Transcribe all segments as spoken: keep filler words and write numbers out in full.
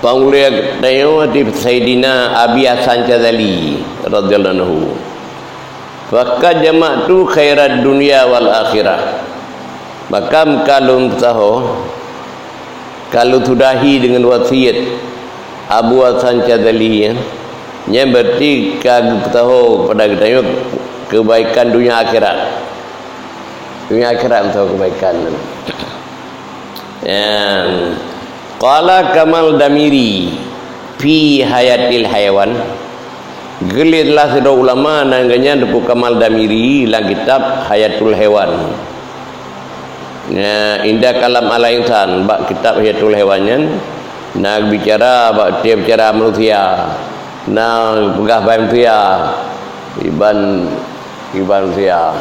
Pangulée tanyoe di Saidina Abi Hasan Syadzali radhiyallahu anhu. "Faqad jama'tu khairat dunya wal akhirah." Maka ka lôn peusaho, ka lôn sudahi deungon wasiet Abu Hasan Syadzali, nyan berarti ka geupeusaho kepada geutanyoe kebaikan dunia akhirat. Dunia akhirat meusaho kebaikan. Nyan. Qala Kamal Damiri fi Hayatil Hayawan. Geulét lah sidroe ulama nan geuh nyan Teungku Kamal Damiri lam kitab Hayatul Hayawan. Nah, inda kalam ala insan, bak kitab Hayatul Hayawan nyan, na bicara bak tiep cara manusia, na peugah bak manusia, iban, iban manusia.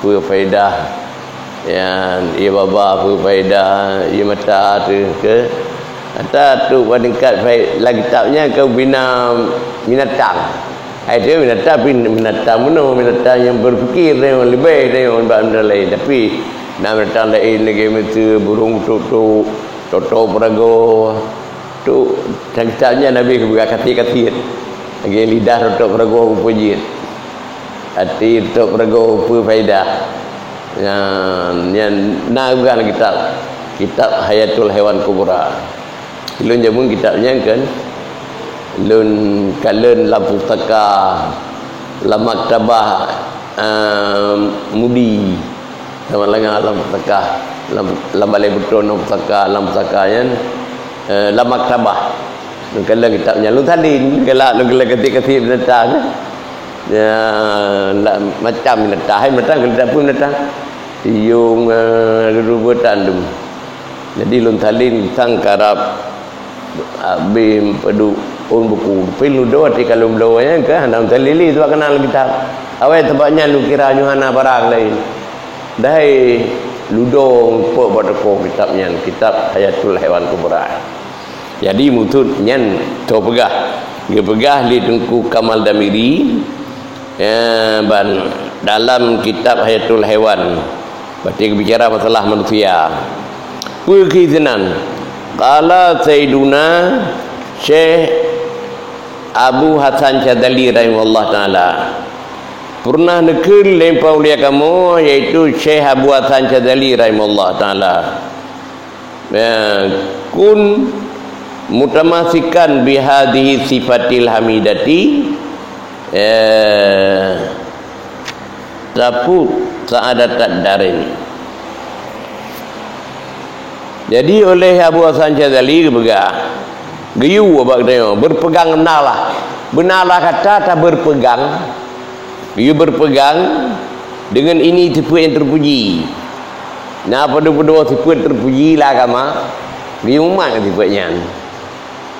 Peue faedah nyan, ié babah peue faedah, ié mata teuh ke? Ata tu pada tingkat fae-, lam kitab nyan keu bina binatang. Hai tu binatang, bin-, binatang bunoe, binatang nyang berpikir teuh, leubeh teuh bak binatang laén. Tapi na binatang laén lagèe miseue burông tuk-tuk, toto peuragoe. Tu lam kitab nyan Nabi geupeugah kasiet-kasiet. Lagèe lidah toto peuragoe geupeujeuet. Até tok peureulèe peue faedah. Nyan, nyan na geupeugah lam kitab, kitab Hayatul Hayawan Kubra. Lôn jameun kitab nyan kan, lôn kalon lam pustaka, lam maktabah, ehm, Mudi. Lam, lam pustaka, lam, lam balai beutôi ngon pustaka, lam pustaka nyan, eh, lam maktabah. Lôn kalon kitab nyan, lôn salin, galak lôn kalon keutik-keutik binatang. Ya, la-, macam binatang. Hai binatang, keu lidah pun binatang. Siung, eh, rupa tandum. Jadi, lôn salin sang karab abéh padub ôn buku. Pih ludo até ka lôn bloe nyan keuh hana lôn salin lé, sabab ka na lam kitab. Awai sabab nyan lôn kira nyoe hana barang laén. Dahai ludo pok bak toko kitab nyan, kitab Hayatul Hayawan Kubra. Jadi, maksud nyan teupeugah, geupeugah lé Teungku Kamal Damiri, eh, ban dalam kitab Hayatul Hayawan, berarti geubicara masalah manusia. Peue keuh sinan? Qala Sayyiduna Syekh Abu Hasan Syadzali rahimahullah taala. Pernah neukheun lé Pak Ulia kamoe, yaitu Syekh Abu Hasan Syadzali rahimahullah taala. Ya, kun mutamasikan bihadhihi sifatil hamidati, ya, tafu sa'adatad darin. Jadi, oleh Abu Hasan Syadzali geupeugah, geuyue bak geutanyoe, berpegang benalah. Benalah kata ta berpegang, geuyue berpegang dengan ini sifat yang terpuji. Na padub-padub sifat terpuji lam agama, geuyue umat ngon sifat nyan.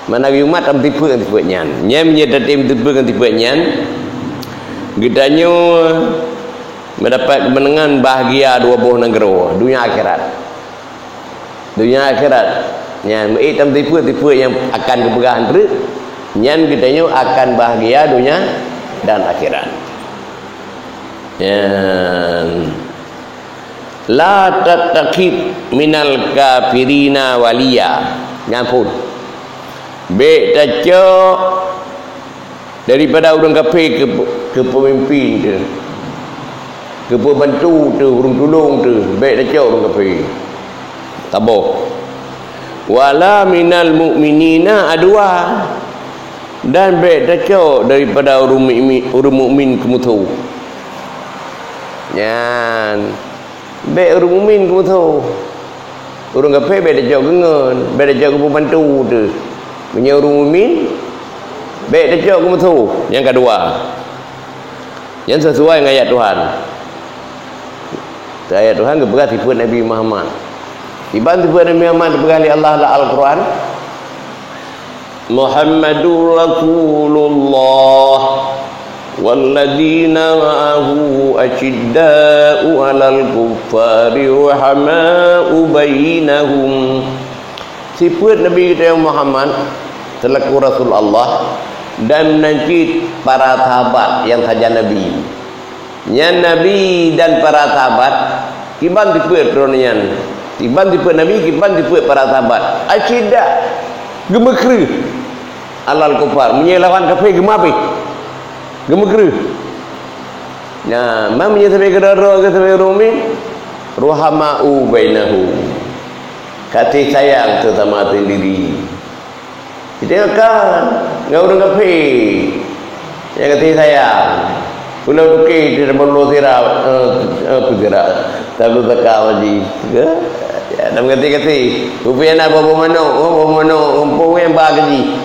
Mana geuyue umat tam sifat ngon sifat nyan. Nyan meunyoe tatem sifat ngon sifat nyan, geutanyoe mendapat kemenangan bahagia dua boh nanggroe, dunia akhirat. Dunia akhirat. Nyan, meuék tam tipe-tipe nyang akan geupeugah treuk, nyan geutanyoe akan bahagia dunia dan akhirat. Nyan. La tattakhid minal kafirina waliya. Nyan phon. Bék tacok daripada ureuëng kafé keu, keu peumimpin teuh, keu peubantu teuh, ureuëng tulông teuh, bék tacok ureuëng kafé. Taboh. Wala minal mu'minina aduwa, dan bék tacok daripada ureuëng mukmin, ureuëng mukmin keu musoh. Nyan. Bék ureuëng mukmin keu musoh. Ureuëng kafé bék tacok keu ngon, bék tacok keu peubantu teuh. Meunyoe ureuëng mukmin, bék tacok keu musoh. Nyang keudua, nyan sesuai ngon ayat Tuhan. Ayat Tuhan geupeugah sifeut Nabi Muhammad. Iban sifeut Nabi Muhammad geupeugah lé Allah lam Al-Quran. Muhammadur Rasulullah, walladzina ma'ahu asyidda'u 'alal kuffari ruhama'u bainahum. Sifeut Nabi kita Muhammad selaku Rasul Allah dan meunan cit para sahabat nyang sajan Nabi. Nyan Nabi dan para sahabat, kiban sifeut droeneuh nyan. Kiban sifeut Nabi, kiban sifeut para sahabat. Asyidda. Geumeukreuh alal kufar. Meunyoe lawan kafé geumabeh. Geumeukreuh. Nah, ma meunyoe sabe keudroe-droe keu sabe ureuëng mukmin, ruhama'u bainahum. Kasih sayang sesama sendiri. Jadi kan ngon ureuëng kafé. Nyang kasih sayang. Pulo duke di Tabulu Sira, eh, eh, apa sira? Tabulu Saka Haji. Ya, ya, dalam kati-kati. Rupiah nak boh manok, oh, boh manok, rumpung yang bak gaji.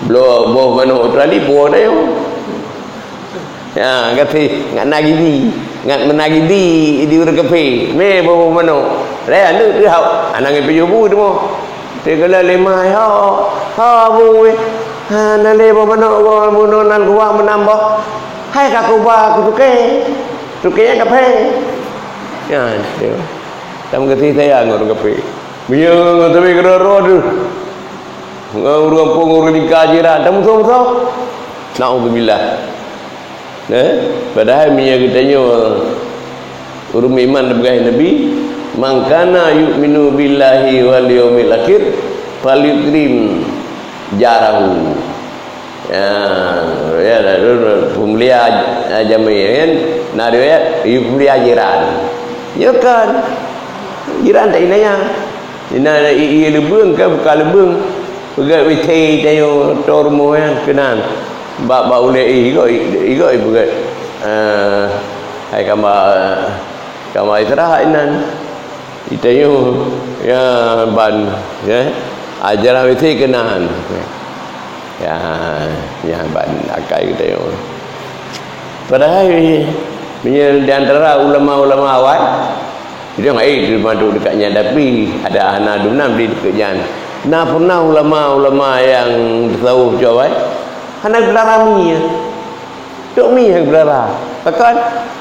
Blo, boh manok tadi, boh dah yo. Ya, kati, ngat nagidi. Ngat menagidi di ureuëng kafé. Mé boh manok. Dah, anu tu hau. Anang yang tujuh bu tu mo. Teugala lima, ha, ha, bu, weh. Ha, na lé boh manok, boh manok nan kuah meunambah. Hai ka kuba, ku tuke. Tuke nyang kape. Ya, tu. Tam keuti saya ngon kape. Meunyoe ngon tapi keudroe-droe tu. Ngon ureuëng pun, ureuëng lingka jiran. Tam musoh-musoh. Naudzubillah. Eh? Padahai meunyoe geutanyoe ureuëng iman leubeh Nabi, "Man kana yu'minu billahi wal yaumil akhir, falyukrim jarahu." Ya, ya, peumulia jamé, kan? Na riwayat, peumulia jiran. Ya kan? Jiran tak inaya. Ina i, i leubeng kan bukan leubeng. Peugöt W C tanyoe, tor rumoh nyan keunan. Bak, bak ulèe i, igok, igok i peugöt. Eh, hai kama, kama istirahat inan. Itanyoe, ya, ban, ya. Ajaran W C keunan. Ya, ya, ban akai geutanyoe. Padahai, meunyoe di antara ulama-ulama awai, Jadi, eh, di mandum dekat nyan, tapi ada hana dum nam di dekat nyan. Na pernah ulama-ulama yang tasawuf jawai, hana geulara mi, ya. Tok mi yang geulara. Bahkan,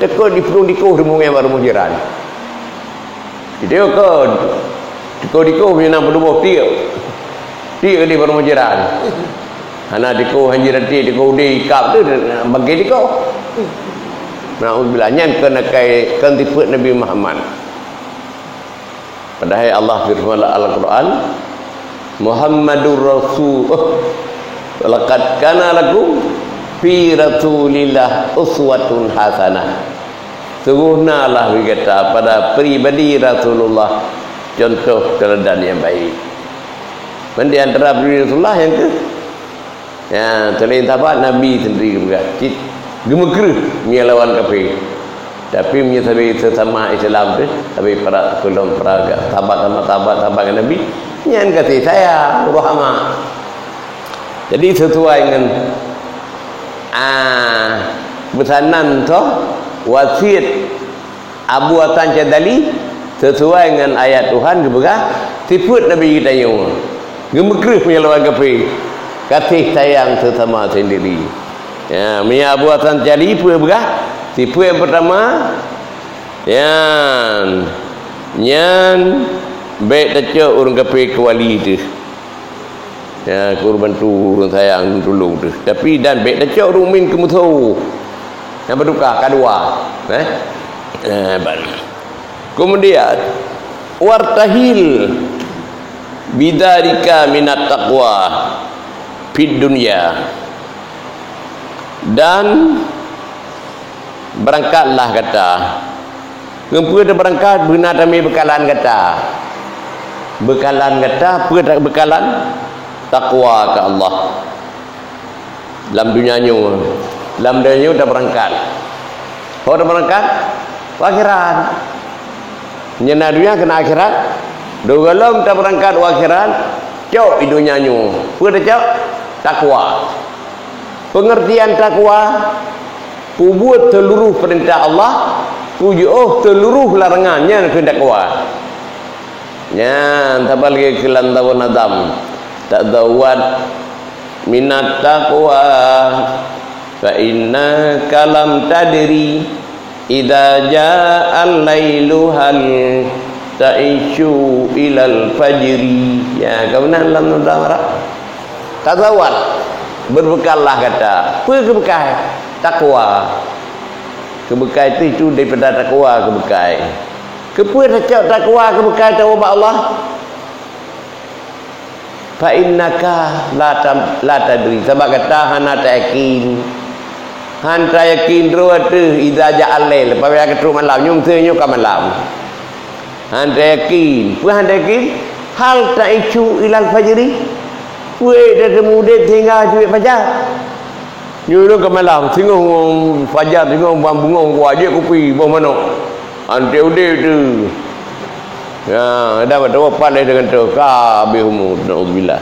tekot di pulung dikoh di munggai baru mujiran. Jadi, kon, tekot dikoh ni enam puluh boh tiek. Tiek di baru mujiran. Hana dikoh hanjir hati, dikoh di ikap tu, bagi dikoh. Naudzubillah, nyan keunakai, kon tipeuet Nabi Muhammad. Padahai Allah firman lam Al-Quran, "Muhammadur Rasul, oh, laqad kana lakum fi Rasulillah uswatun hasanah." Sungguh na lah bagi gata pada pribadi Rasulullah contoh teladan yang baik. Dan di antara pribadi Rasulullah yang ke Ya, selain sahabat, Nabi sendiri geupeugah, cit geumeukreuh meunyoe lawan kafé. Tapi meunyoe sabe sesama Islam tu, sabe para, keulom para sahabat, sama sahabat, sahabat ngon Nabi, nyan kasih sayang, rahmat. Jadi sesuai ngon, ah, peusanan toh, wasiet Abu Hasan Syadzali, sesuai ngon ayat Tuhan geupeugah, sifeuet Nabi geutanyoe, geumeukreuh meunyoe lawan kafé, kasih sayang sesama sendiri. Ya, meunyoe Abu Hasan Syadzali peue peugah, sifeuet nyang peurtama, nyan, nyan, bék tacok ureuëng kafé keu wali teuh. Ya, keu ureuëng bantu, ureuëng sayang, ureuëng tulông teuh. Tapi dan bék tacok ureuëng mukmin keu musoh. Nyang beutuka, ka dua. Eh? Eh, ban. Kemudian, wartahil bidzalika minat taqwa fid dunya. Dan Beurangkatlah gata. Ngon peue tabeurangkat, beuna tamé beukalan gata. Beukalan gata, peue ta-, beukalan? Takwa keu Allah. Lam donya nyoe, lam donya nyoe tabeurangkat. Ho tabeurangkat? U akhirat. Nyan na donya keunan akhirat. Dua gohlom tabeurangkat u akhirat, cok i donya nyoe. Peue tacok? Takwa. Pengertian takwa, peubuet seuluruh peurintah Allah, peujiôh seuluruh larangan, nyan keuh takwa. Nyan, saban lagèe keu lam tabon Adam. Tazawwad minat taqwa, fa innaka lam tadri. Idza ja'al lailu hal ta'isyu ilal fajri. Ya, ka meunan lam, lam Arab. Tazawwad, beureubekallah gata. Peue keu beukai? Takwa. Keu beukai teuh itu daripada takwa keu beukai. Keupeue tacok takwa keu beukai tawoe bak Allah? Fa innaka la tam-, la tadri, sabab gata hana tayakin. Han tayakin droe teuh idza ja'al lail, apabila ka trok malam, nyoe meuseu nyoe ka malam. Han tayakin. Peue han tayakin? Hal ta'isyu ilal fajri? Peue tateumé udeb sehingga jeuet fajar? Nyoe lôn ka malam, singoh ngon fajar, singoh ban bungöng kuah, jeuet kupi, boh manok. Anté udeb teuh. Ya, dah beutôi pat lé dengan tu, ka habéh umu, naudzubillah.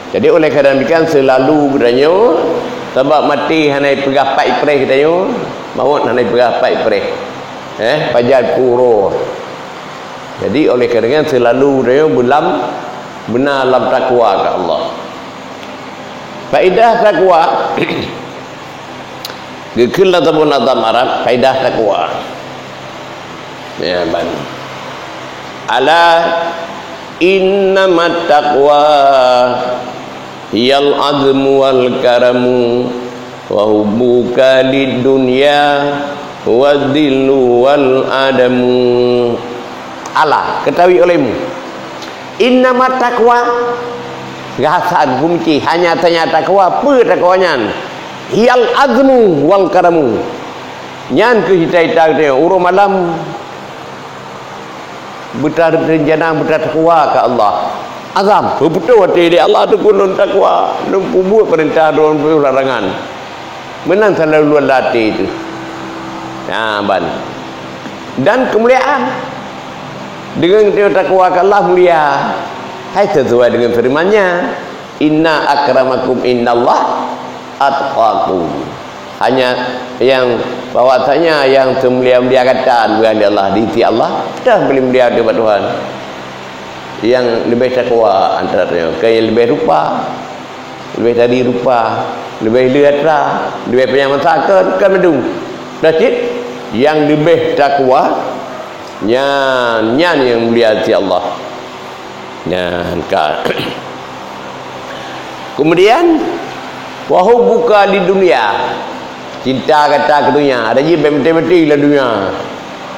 Jadi, oleh karena demikian, seulalu geutanyoe, sabab maté hana jipeugah pat jipreh geutanyoe, mawöt hana jipeugah pat jipreh. Eh, pajan puro. Jadi, oleh karena demikian, seulalu geutanyoe beulam, beuna lam takwa keu Allah. Faedah takwa, geukheun lam saboh nazam Arab, faedah takwa. Ya, ban. Ala innamat taqwa hiyal azmu wal karamu, wa hubbuka lid dunya wa dhillu wal adamu. Ala, ketahui olehmu. Innamat taqwa, geuhasan, geumici, hanya tanya takwa, peue takwa nyan? Hiyal azmu wal karamu. Nyan keuh cita-cita geutanyoe, uroe malam beutarencana, beutatakwa keu Allah. Azam, beutôi até lé Allah teuh keu lôn takwa, lôn peubuet peurintah, lôn peuyoh larangan. Meunan seulalu lam até teuh. Nah, ban. Dan keumuliaan. Deungon takwa keu Allah mulia. Hai sesuai dengan firman-Nya, "Inna akramakum indallah atqakum." Hanya yang, bahwasanya yang seumulia-mulia gata di Allah, di sisi Allah, dah paling mulia di hadapan Tuhan. Yang lebih takwa antara tanyoe, ke yang lebih rupa, lebih tadi rupa, lebih le atra, lebih panyang masa, ke, ke meudum. Dah cit, yang lebih takwa, nyan, nyan yang mulia di sisi Allah. Nyan ka. Kemudian, wa hubbuka lid dunya. Cinta gata keu dunia. Ada jih bèk meuti-meuti lam dunia.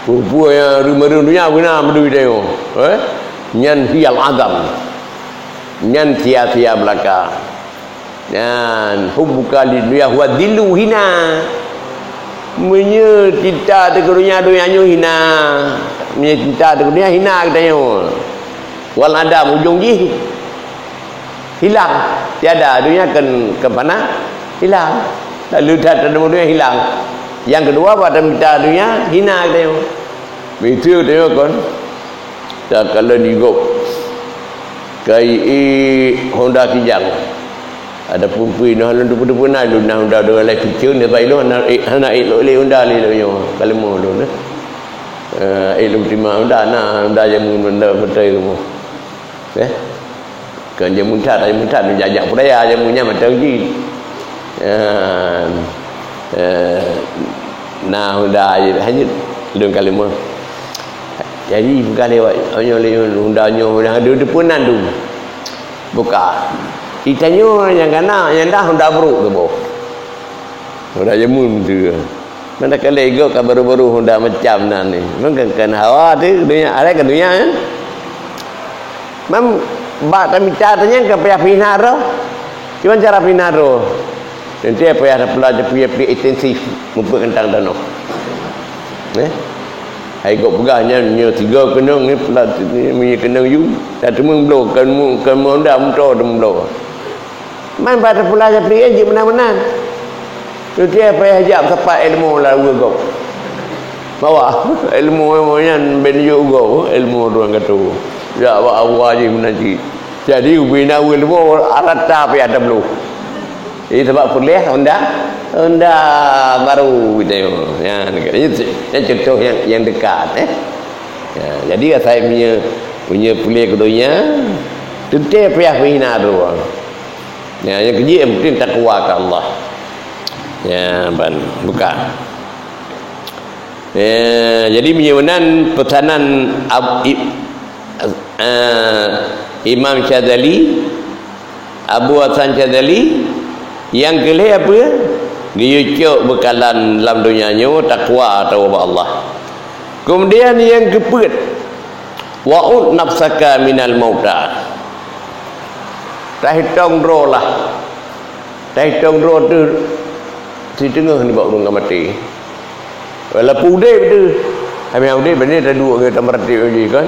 Peue-peue nyang reumeureueng dunia beuna meudui tanyoe. Eh? Nyan hiyal azam. Nyan sia-sia beulaka. Nyan hubbuka lid dunya huwa dhillu, hina. Meunyoe cinta teuh keu dunia, dunia nyoe hina. Meunyoe cinta teuh keu dunia, hina geutanyoe. Wal adam, ujong jih hilang. Tiada, dunia kan, kan fana, hilang. Lalu dah teuneumô dunia hilang. Nyang keudua, bak taminta dunia, hina geutanyoe. Beutôi geutanyoe kon. Takalon jigôb. Kai ék Honda Kijang. Ada pun pui noh lôn teupeu-teupeu na lôn na Honda dua lai piceun, nibak ilôn hana ék, hana ék lôn lé Honda lé lôn nyoe. Ka leumo lôn, eh. Eh, ék lôn teurimong Honda, na Honda jameun Honda beutôi rumoh. Eh? Kon jameun that, jameun that, jak-jak budaya jameun nyan mantong jih. Eh, eh, na Honda je, hanyut lôn ka leumo. Jadi, bukan lewat, nyoe lé Honda nyoe, Honda dua peunan tu. Buka. Di tanyoe nyang kana, nyang dah Honda brôk tu boh. Honda jameun tu. Manakala igob ka baru-baru Honda macam nan ni. Mungken kan hawa tu, dunia, ada ke dunia, ya? Mam, bak tamita tu nyan ka payah pih na roh. Cuman cara pih na roh. Nanti payah tapula, tapula, tapula intensif, mupeuk kantang tanoh. Eh? Hai gop peugah nyan, nyoe tiga keunong ni, pula ni, minyeuk keunong yu. Tak teumeng bloe, kan mu, kan mu Honda, moto teumeng bloe. Man bak tapula, tapula, jeuet meunan-meunan. Nanti payah jak sapat ilmu lalu gop. Bahwa ilmu nyan ben yu gop, ilmu ureueng katu. Jak bak Allah jih meunan cit. Jadi, ubena ilmu rata payah tabloh. Jadi, sebab puléh Honda, Honda baru gitu. Ya, ini, ini contoh yang, yang dekat, eh. Ya, jadi, asai punya, punya puléh ke dunia, tentu payah menghina dua. Ya, yang kejik yang penting takwa ke Allah. Ya, ban, buka. Ya, jadi, meunyoe meunan peusanan Ab-, i-, eh, Imam Syazali, Abu Hasan Syazali, nyang keu lhèe peue? Geuyue cok beukalan lam donya nyoe takwa atawa ubak Allah. Keumudian nyang keupeuet, "Wa'ud nafsaka minal mauta." Tahitong droe lah. Tahitong droe teuh siteungoh nibak ureuëng ka maté. Walaupun udeb teuh, hana udeb, bani taduek ngon tameuratéb laju kan.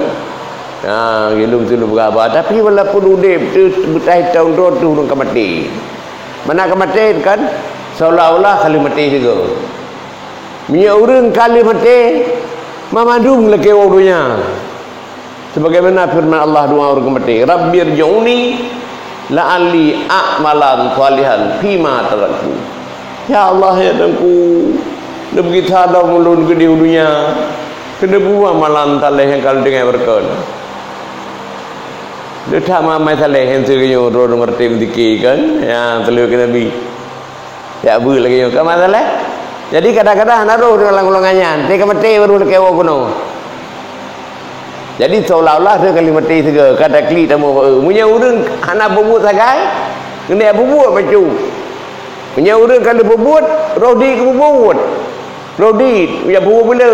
Ha, gilom tulu beugaba. Tapi walaupun udeb teuh, tahitong droe teuh ureuëng ka maté. Mana ka maté kan? Seolah-olah ka lheueh maté sigoe. Meunyoe ureuëng ka lheueh maté, mamandum lakée woe donya. Sebagaimana firman Allah doa ureuëng ka maté, "Rabbirji'uni la'alli a'mala shalihan fima taraktu." Ya Allah, ya Tuhanku, neupeugisa lom ulôn keudeh u donya, keuneuk buet amalan saleh nyang ka lôn tinggai beureukat. Leutak mamai saleh nyang teuh nyoe droe ngon reutém zikir kan, nyang teuh lheueh keu Nabi. Jak beuet lagée nyoe, ka masalah. Jadi kadang-kadang hana roh deungon lam golongan nyan, teuka maté baru lakée woe keunoe. Jadi seolah-olah teuka lheueh maté sigoe, ka taklik tamu bak eu. Meunyoe ureuëng hana peubuet sagai, keuneuk peubuet bacut. Meunyoe ureuëng ka lheueh peubuet, roh di keu peubuet. Roh di, ya peubuet beu le.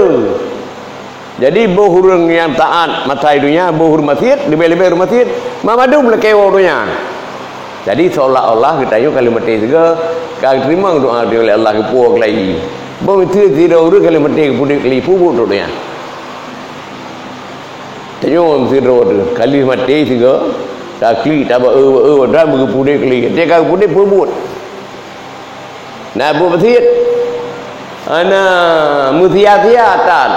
Jadi, boh ureuëng nyang taát masa i donya, boh ureuëng maksiet, leubeh-leubeh ureuëng maksiet, mamandum lakée woe donya. Jadi, seolah-olah geutanyoe ka lheueh maté sigoe, ka teurimong doa lé Allah geupuwoe keulayi. Boh miseue sidroe ureuëng ka lheueh maté geupeuduek keulayi peubuet donya. Tanyoe sidroe teuh ka lheueh maté sigoe, taklik tabak eu-eu dan geupeuduek keulayi. Teuka geupeuduek peubuet. Na buet maksiet. Hana meusia-sia tan.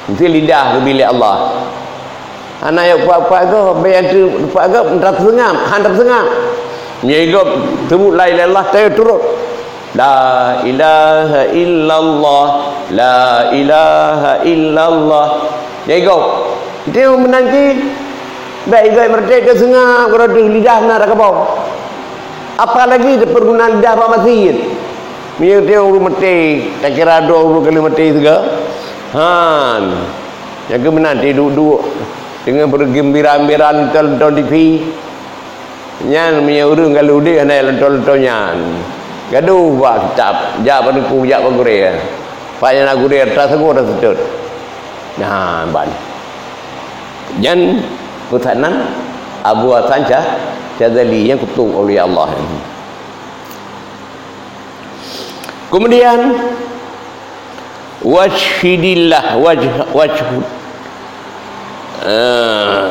Meusti lidah geubi lé Allah. Hana yôh pat-pat gob, bèk nyang teu-, pat gob, hana teuseungab, hana teuseungab. Meunyoe gob teubuet la ilaha illallah, teuturot. La ilaha illallah, la ilaha illallah. Nyang gob. Itu meunan cit. Bèk igoe meureutek teuseungab keudroe teuh lidah na takabong. Apalagi teupeuguna lidah bak maksiet. Meunyoe teuh ureuëng maté, takira droe ureuëng ka lheueh maté sigoe. Han. Nyang keu meunan teuh duek-duek. Deungon peugeumbira-geumbira nonton-nonton T V. Nyan meunyoe ureuëng ka lheueh udeb hana lonto-lonto nyan. Gadoh bak kitab, jak bak teungku, jak bak gurée. Pat nyang na gurée, tasagoe taseutôt. Nah, ban. Nyan peue that nan Abu Hasan Sya-, Syadzali nyang kutôb aulia Allah. Kemudian, wajhidillah, wajh-, wajh-, eh,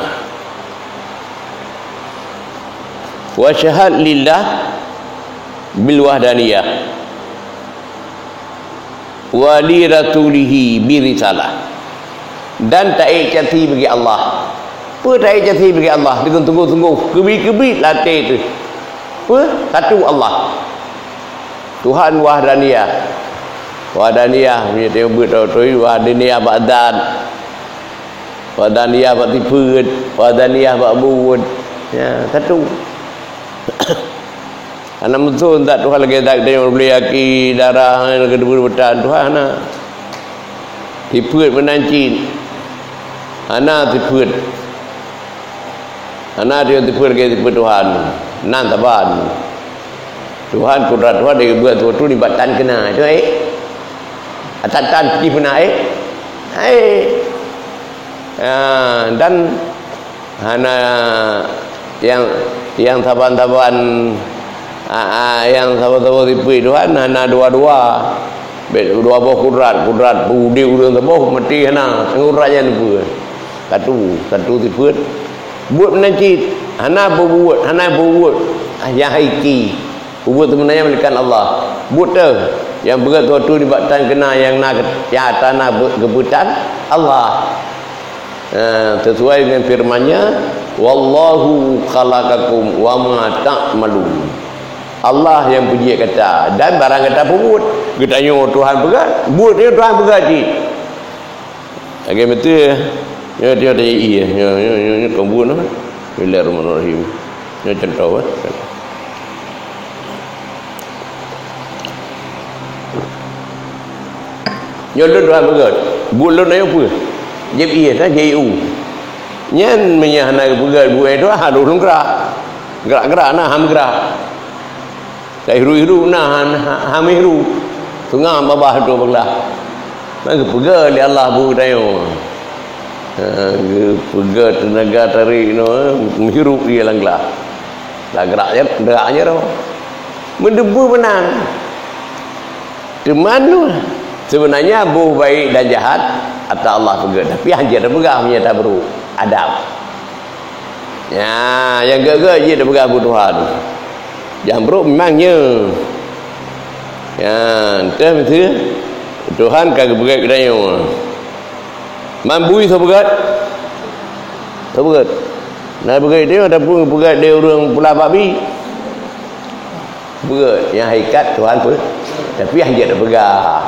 wajhad lillah bil wahdaniyah. Wa li rasulihi bi risalah. Dan taék saksi bagi Allah. Peue taék saksi bagi Allah? Deungon sunggoh-sunggoh, keubiet-keubiet lam até teuh. Peue? Satu Allah. Tuhan wahdaniyah. Wahdaniyah, meunyoe teuh beuet teuh, wahdaniyah bak zat. Wahdaniyah bak sifeuet, wahdaniyah bak buet. Ya, satu. Hana meuteun zat Tuhan lagée zat tanyoe, boleh aki, darah, lagée debu-debutan Tuhan hana. Sifeuet meunan cit. Hana sifeuet. Hana dia sifeuet lagée sifeuet Tuhan. Nan saban. Tuhan, kudrat Tuhan dia buat sesuatu nibak tan keu na. Itu, eh. Tan-tan pih beuna, eh. Eh. Ah, dan hana nyang, nyang saban-saban, ah, ah, nyang saban-saban sifeuet Tuhan hana dua-dua. Bèk dua boh kudrat, kudrat udeb ureuëng saboh, maté hana, kudrat nyan peue? Satu, satu sifeuet. Buet meunan cit, hana peubuet, hana peubuet. Ah, nyang hakiki. Peubuet seubeunanya milék Allah. Buet teuh nyang peugah sesuatu nibak tan keu na nyang na, nyang atra na be-, geupeutan Allah. Eh, sesuai dengan firman-Nya, "Wallahu khalaqakum wa ma ta'malun." Allah nyang peujeuet gata dan barang gata peubuet. Geutanyoe Tuhan peugah, buet nyoe Tuhan peugah cit. Lagée beutôi, nyoe, nyoe, nyoe, nyoe, nyoe, nyoe, kon buet nyoe. Bismillahirrahmanirrahim. Nyoe contoh, eh. Nyoe lôn dua beugöt. Buet lôn nyoe peue? Jieb ié, na jieb ié u. Nyan meunyo hana geupeugöt buet nyoe, ha lôn gerak. Gerak-gerak na, han meugerak. Tahiru-hiru na, han, ha, han meuhiru. Seungab babah tu beulah. Maka geupeugöt lé Allah buet tanyoe. Ha, geupeugöt teunaga tarék nyoe, meuhirup ié lam glah. Lah gerak je, gerak je roh. Meudeubu meunan. Teuma seubeunanya boh baik dan jahat ata Allah peugah, tapi hana jeuet tapeugah meunyo tabrok adab. Ya, nyang gét-gét jeuet tapeugah bak Tuhan. Nyang brok memang nyo. Ya, entah beutôi Tuhan ka geupeugah geutanyoe. Man bui soe peugah? Soe peugah? Na peugah dia ataupun peugah dia ureuëng pula babi? Peugah, nyang hakikat Tuhan pun. Tapi hana jeuet tapeugah.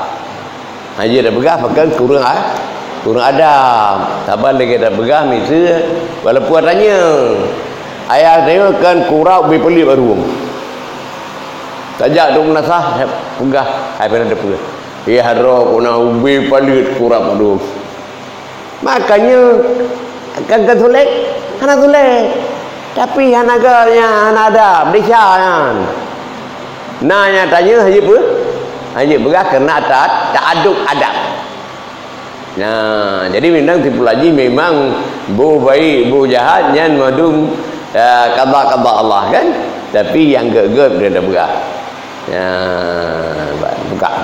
Hana jeuet tapeugah pakon kureueng a-, kureueng adab. Saban lagée tapeugah miseue walaupun tanyong. Ayah tanyong kan kurap bipeuliet baru. Tajak tu meunasah peugah hai pernah tapeugah. Ya roh kuna ubi palit kurap tu. Makanya kan ka sulet, hana sulet. Tapi hana ga nya hana ada, Malaysia nyan. Na nya tanya haji pun, haji peugah kena ta ta'adub adab. Nah, jadi memang tipu lagi memang bu baik, bu jahat nyan madum, ya, qada-qada Allah kan. Tapi yang gét-gét dia dah peugah. Ya, bukan.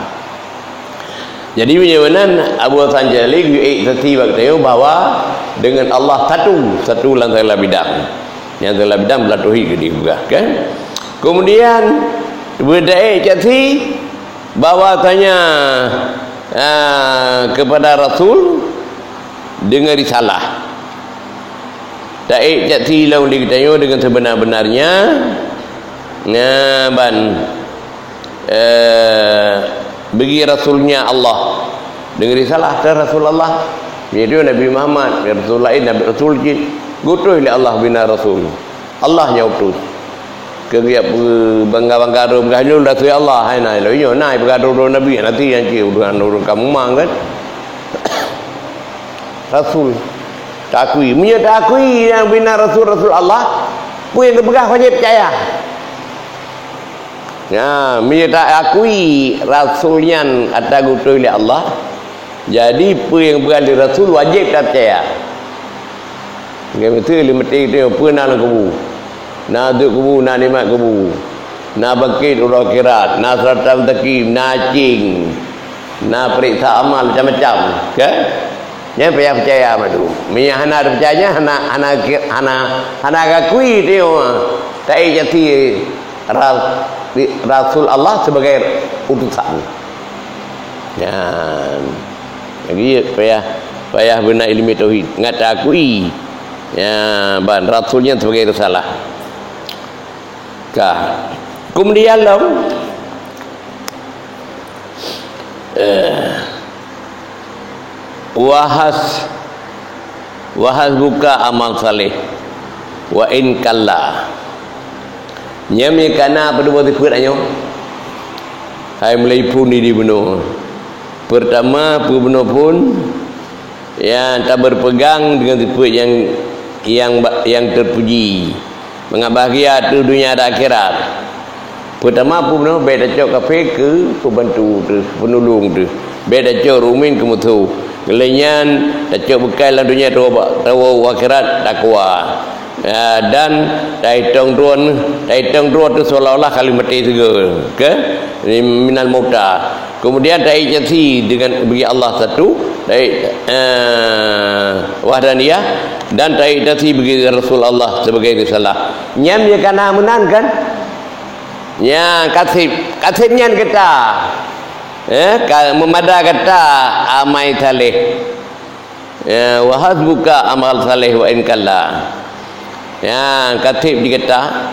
Jadi meunyoe meunan Abu Hasan Asy'ari geuék saksi bak geutanyoe bahwa deungon Allah satu, satu lam segala bidang. Nyang segala bidang beulatôh geupeugah kan. Kemudian beudaék saksi bahwasanya, ah, kepada Rasul deungon risalah. Taék saksi lom di geutanyoe deungon sebenar-benarnya. Nah, ban eh, bagi rasulnya Allah. Deungon risalah teuh Rasul Allah. Yaitu Nabi Muhammad, Rasul lain, Nabi Rasul cit. Geutuih lé Allah bina Rasul. Allah nyang utus. Keu geujak peubangga-bangga droe, peugah lôn Rasul Allah, hai na lôn nyoe, na peugah droe-droe Nabi, nanti nyang cit ureuëng, ureuëng kamoe mang kan. Rasul. Takui. Meunyoe takui nyang bina Rasul, Rasul Allah, peue nyang geupeugah wajéb peucaya. Nah, meunyoe taakui rasul nyan ata geutuih lé Allah, jadi peue nyang peugah lé rasul wajéb tapeucaya. Ngon beutôi lé meuté teuh peue na lam kubu. Na duek kubu, na nikmat kubu. Na bangkét uroe akhirat, na sirata mustaqim, na cing, na peuriksa amal macam-macam, kan? Nyan payah peucaya mandum. Meunyo hana peucaya, hana, hana, hana, hana gakui teuh, taék saksi Ra-, Rasul Allah sebagai utusan. Nyan. Lagi payah, payah beuna ileumèe tauhid. Ngat takui. Ya, ban Rasul nyan sebagai risalah. Ka. Kemudian lom, eh, wahas, wahas buka amal saleh. Wa in kalla. Nyam nyang kana padum sifeuet nyoe. Hai mulai phon di bunoe. Pertama, peubunoe phon, ya, taberpegang dengan sifeuet yang, yang ba-, yang terpuji. Mangat bahagia ateueh dunia dan akhirat. Pertama, peubunoe bèk tacok kafé keu peubantu teuh, peunulông teuh. Bèk tacok rumin keu musoh. Lheueh nyan, tacok beukai lam dunia, tawoe bak, tawoe u akhirat, takwa. Ya, dan taitong droe, taitong droe teuh seolah-olah ka lheueh maté sigoe, ke? Minal mauta. Kemudian taék saksi dengan bagi Allah satu, taék, eh, wahdaniyah, dan taék saksi bagi Rasul Allah sebagai risalah. Nyan nyang kana meunan kan? Nya kaseb, kaseb nyan gata. Eh, ka meumada gata amai saleh. Ya, wa hasbuka amal saleh wa in kalla. Ya, kaseb di gata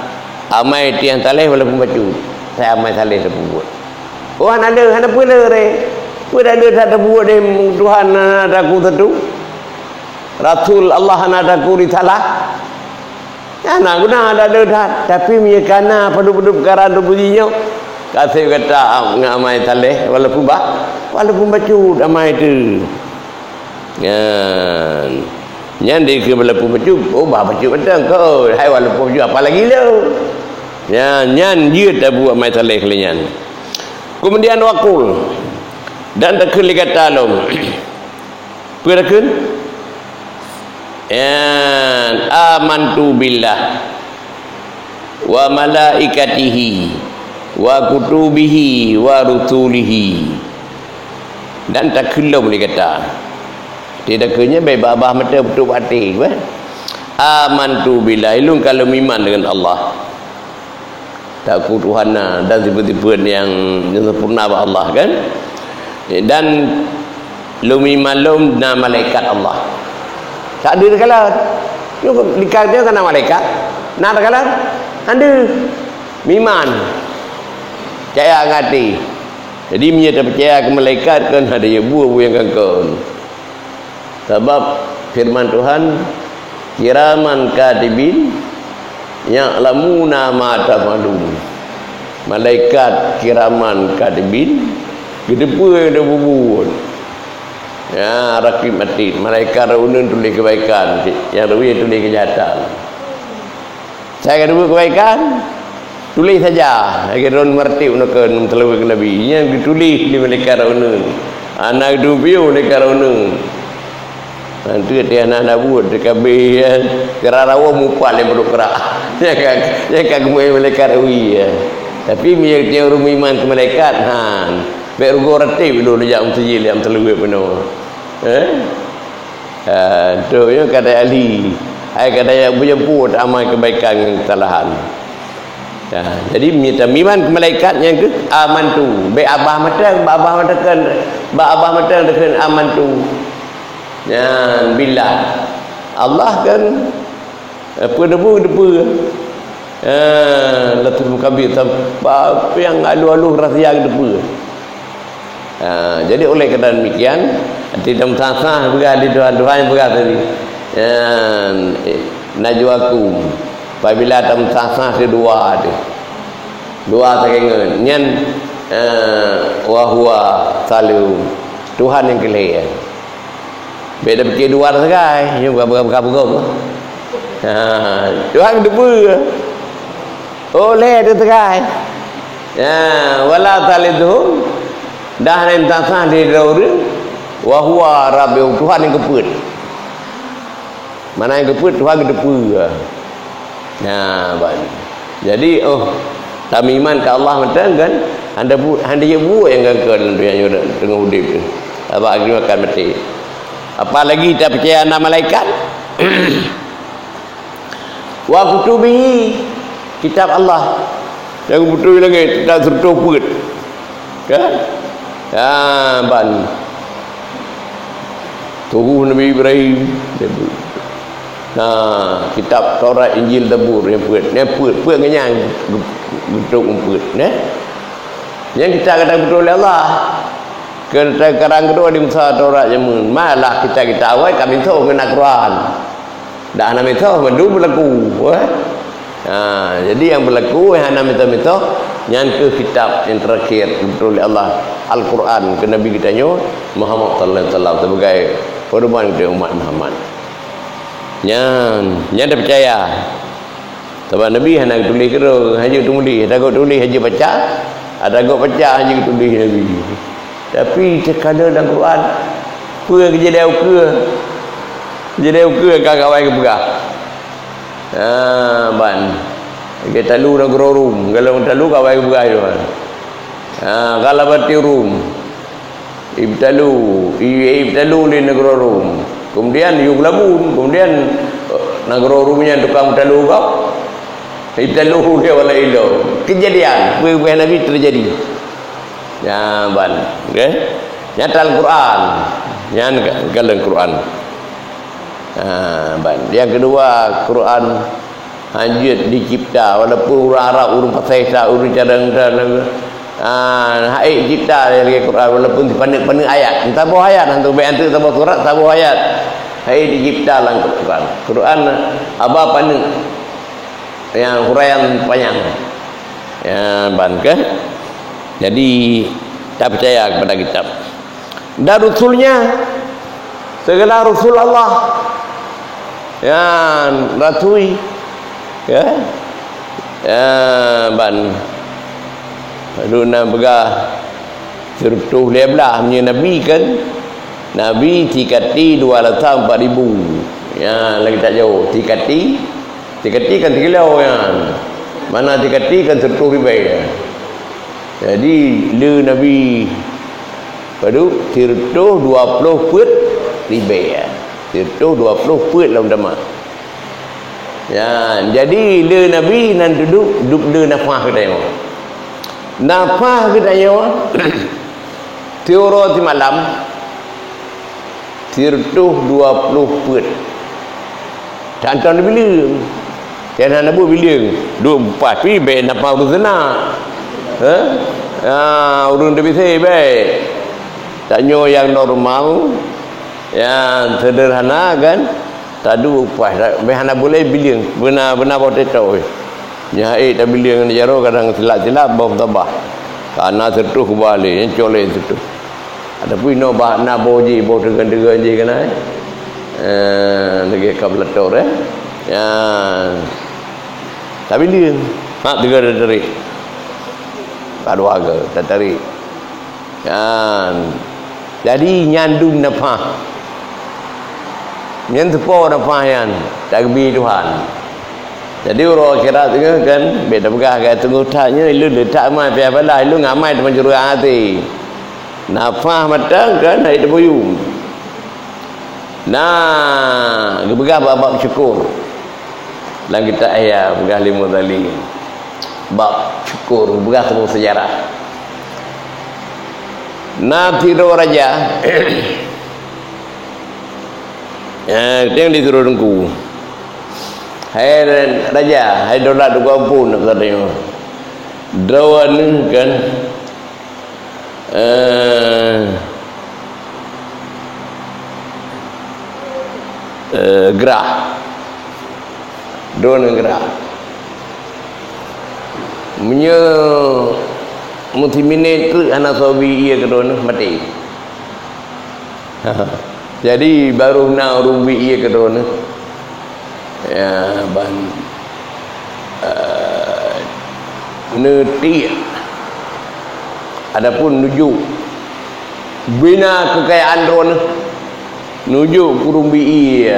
amai tiang saleh walaupun bacut. Saya amai saleh dah peubuet. Oh, hana le, hana peue le re. Peue dah le that peubuet deh Tuhan hana taku satu. Rasul Allah hana taku risalah. Hana guna ada le that. Tapi meunyo kana padub-padub peukara untuk bunyi nyoe, kaseb gata ngon amai saleh walaupun ba-, walaupun bacut amai teuh. Nyan. Nyan dikheun walaupun bacut, oh, bah bacut mantong ko. Hai walaupun bacut apalagi lom. Nyan, nyan jeuet tabuet amai saleh lé nyan. Kemudian wakul dan takheun lé gata lom. Peue takheun? Nyan, amantu billah. wa malaikatihi, wa kutubihi, wa rusulihi. Dan takheun lom lé gata. Arti takheun nyan bèk babah mata putôh bak até, bah. Amantu billahi, lôn ka lôn meuiman deungon Allah. Taku Tuhan na dan sifeut-sifeut nyang, nyang sempurna bak Allah, kan? Dan lôn meuiman lom na malaikat Allah. Tak ada teukalon. Nyoe di kaca ka na malaikat. Na teukalon? Hana. Meuiman. Peucaya ngon até. Jadi, meunyoe tapeucaya keu malaikat, kan hana yue buet-buet nyang kon-kon. Sabab firman Tuhan, "Kiraman katibin, ya'lamuna ma taf'alun." Malaikat kiraman katibin, geuteupeue nyang tapeubuet. Ya, rakib atid, malaikat rot uneuen tuléh keubaikan, nyang rot wie tuléh keujahatan. Asai ka tapeubuet keubaikan, tuléh saja. Lagèe droen meureuti uneuen keu, neuseulaweuet keu Nabi. Nyan geutuléh lé malaikat rot uneuen. Hana geuteupeue malaikat rot uneuen. Nanti tiah na, na buet, TKB, ya. Keu rara woe mupat lé baroe krak. Nyan ka, nyan ka geumeu'en malaikat rot wie, ya. Tapi meunyoe tiang ureueng meuiman keu malaikat, han. Bèk rugoe reuteb lôn jak meuseujid, jak meuseulaweuet bunoe. Eh? Ha, tu nyoe kata ahli. Hai kata nyang beujeumput amal keubaikan ngon keusalahan. Ha, jadi meunyoe tameuiman keu malaikat nyan keuh amantu. Bèk babah mata, babah mata kan, babah mata takheun amantu. Nyan billah. Allah kan, eh, peue teupeu, teupeu. Eh, Latiful Khabir, sam-, ba-, nyang alu-alu rahsia teupeu. Ha, jadi oleh karena demikian, arti tameusasan peugah di Tuhan, Tuhan peugah tadi. Nyan, eh, najwakum. Apabila tameusasan sidua tu. Dua sagai ngon. Nyan, eh, wa huwa salisu. Tuhan nyang keulhèe. Bèk tapike dua teukai, nyoe bukan, bukan, bukan, bukan. Ha, Tuhan geuteupeue. Oh, lhèe teukai. Ya, wala thalithum, dah laén tasah di droe ureueng, wa huwa rabi'uhum, Tuhan nyang keupeuet. Mana nyang keupeuet, Tuhan geuteupeue. Nah, ban. Jadi, oh, tameuiman keu Allah mantong kan, hana bu-, hana jeuet buet nyang gangkeue lam donya nyoe teungoh udeb tu. Sabab akhé nyoe akan maté. Apalagi tapeucaya na malaikat. Wa kutubihi, kitab Allah. Nyang beutôi langét, kitab sireutoh peuet. Kan? Ha, ban. Tuhu Nabi Ibrahim. Nah, kitab Taurat, Injil, Zabur, nyang peuet. Nyang peuet, peuet ngon nyang geutrok peuet, neh. Nyang kitab ka geutrok lé Allah. Keu teukarang keudua di masa Taurat jameun. Malah kitab-kitab awai ka meusoh ngon Al-Quran. Dak hana meusoh, mandum beulaku, eh. Ha, jadi nyang beulaku, nyang hana meusoh-meusoh, nyan keuh kitab nyang teurakhir geuturot lé Allah, Al-Quran, keu Nabi geutanyoe Muhammad sallallahu alaihi wasallam, sibagai peureuman geutanyoe umat Muhammad. Nyan, nyan tapeucaya. Sabab Nabi hana geutuléh keudroe, hana jeuet teumuléh, ata gok tuléh hana jeuet baca, ata gok baca hana jeuet geutuléh Nabi. Tapi teukalon lam Quran, peue keujadian ukeue, keujadian ukeue ka awai geupeugah. Ha, ban. Lagèe talu nanggroe Rom, golom talu ka awai geupeugah nyoe. Ha, ghalabati Rom. Ibtalu, i-, ibtalu lé nanggroe Rom. Kemudian yue geulabun, kemudian, eh, nanggroe Rom nyan tukang beutalu gob. Ibtalu lé awak laén lom. Keujadian, peue-peue Nabi teujadi. Nyan ban, okey. Nyata Al-Quran. Nyan ka-, ka lam Quran. Ha, ban. Nyang keudua, Quran hana jeuet dicipta, walaupun ureueng Arab, ureueng Pasai sa, ureueng cadang sa, ah, hana ék cipta lagèe Quran, walaupun sipaneuk-paneuk ayat. Saboh ayat, hantom bèk hantom saboh surat, saboh ayat. Hana ék dicipta lam Quran. Quran haba paneuk nyang huraian panyang. Ya, ban keuh. Jadi, tapeucaya kepada kitab. Dan rasulnya, segala rasul Allah. Ya, rasui. Ya. Ya, ban. Lalu na peugah sireutoh lhèe blah meunyoe Nabi kan. Nabi sikati dua rata empat ribu. Ya, lagèe that jauh. Sikati, sikati kan sikilo nyan. Mana tikati kan sireutoh ribèe. Jadi, le Nabi padub sireutoh dua ploh peuet ribèe. Sireutoh dua ploh peuet lom teuma. Ya, jadi le Nabi nan dudoe dub le nafah geutanyoe. Nafah geutanyoe siuroe simalam sireutoh dua ploh peuet. Tan-tan bileung. Kena na buet bileung. Duek pas pi bèk nafah ureueng seuna. Ha? Ha, ureueng teubise bèk. Tanyoe nyang normal, nyang sederhana kan. Taduek pas, meuhana boleh bileung, beuna, beuna boh teutoe. Nyan ék tabileung ngon jaroe kadang silap-silap boh meutabah. Kana sireutoh kuba lé, nyan cok lé sireutoh. Ataupun inoe bah na boh jih, boh teugan-teugan jih kana, eh. Eh, lagèe kalkulator, eh. Nyan. Tabileung. Ha, teuga tatarék. Ka dua hareuga, tatarék. Nyan. Jadi, nyan dum nafah. Nyan teupo nafah nyan, tageubri Tuhan. Jadi, uroe akhirat nyoe kan, bèk tapeugah gata teungoh that nyoe, ilôn le that amai piah balaih, ilôn ngamai teuma jurang até. Nafah mantong kan, hai teubuyueng. Nah, geupeugah bab-bab syukur. Lam kitab Ihya peugah lé Muzali. Bab syukur, peugah saboh seujarah. Na sidroe raja. Eh, teuh di sidroe teungku. Hai raja, hai daulat teungku amphon, kata dia. Droeneuh kan, eh, eh, grah. Droeneuh grah. Meunyoe meusiminét treuk hana soe bi ié keu droeneuh, maté. Jadi, barô na ureueng bi ié keu droeneuh. Ya, ban, eh, neutiek. Adapun neujok bina keukayaan droeneuh, neujok keu ureueng bi ié.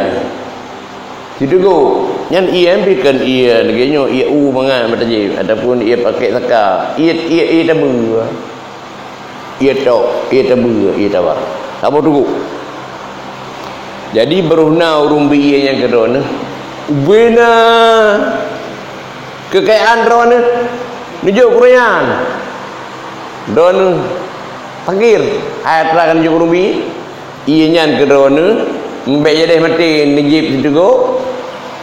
Siteugok, nyan ié pih kon ié lagèe nyoe, ié u mangat meutajém, ataupun ié pakèk saka, ié, ié, ié tabeue. Ié tok, ié tabeue, ié tawa. Saboh teugok. Jadi, barô na ureueng bi ié nyan keu droeneuh, ubena keukayaan droeneuh neujok keu ureueng nyan. Droeneuh fakir, hai atra ka neujok keu ureueng bi ié. Ié nyan keu droeneuh, bèk jadeh maté, neujép siteugok,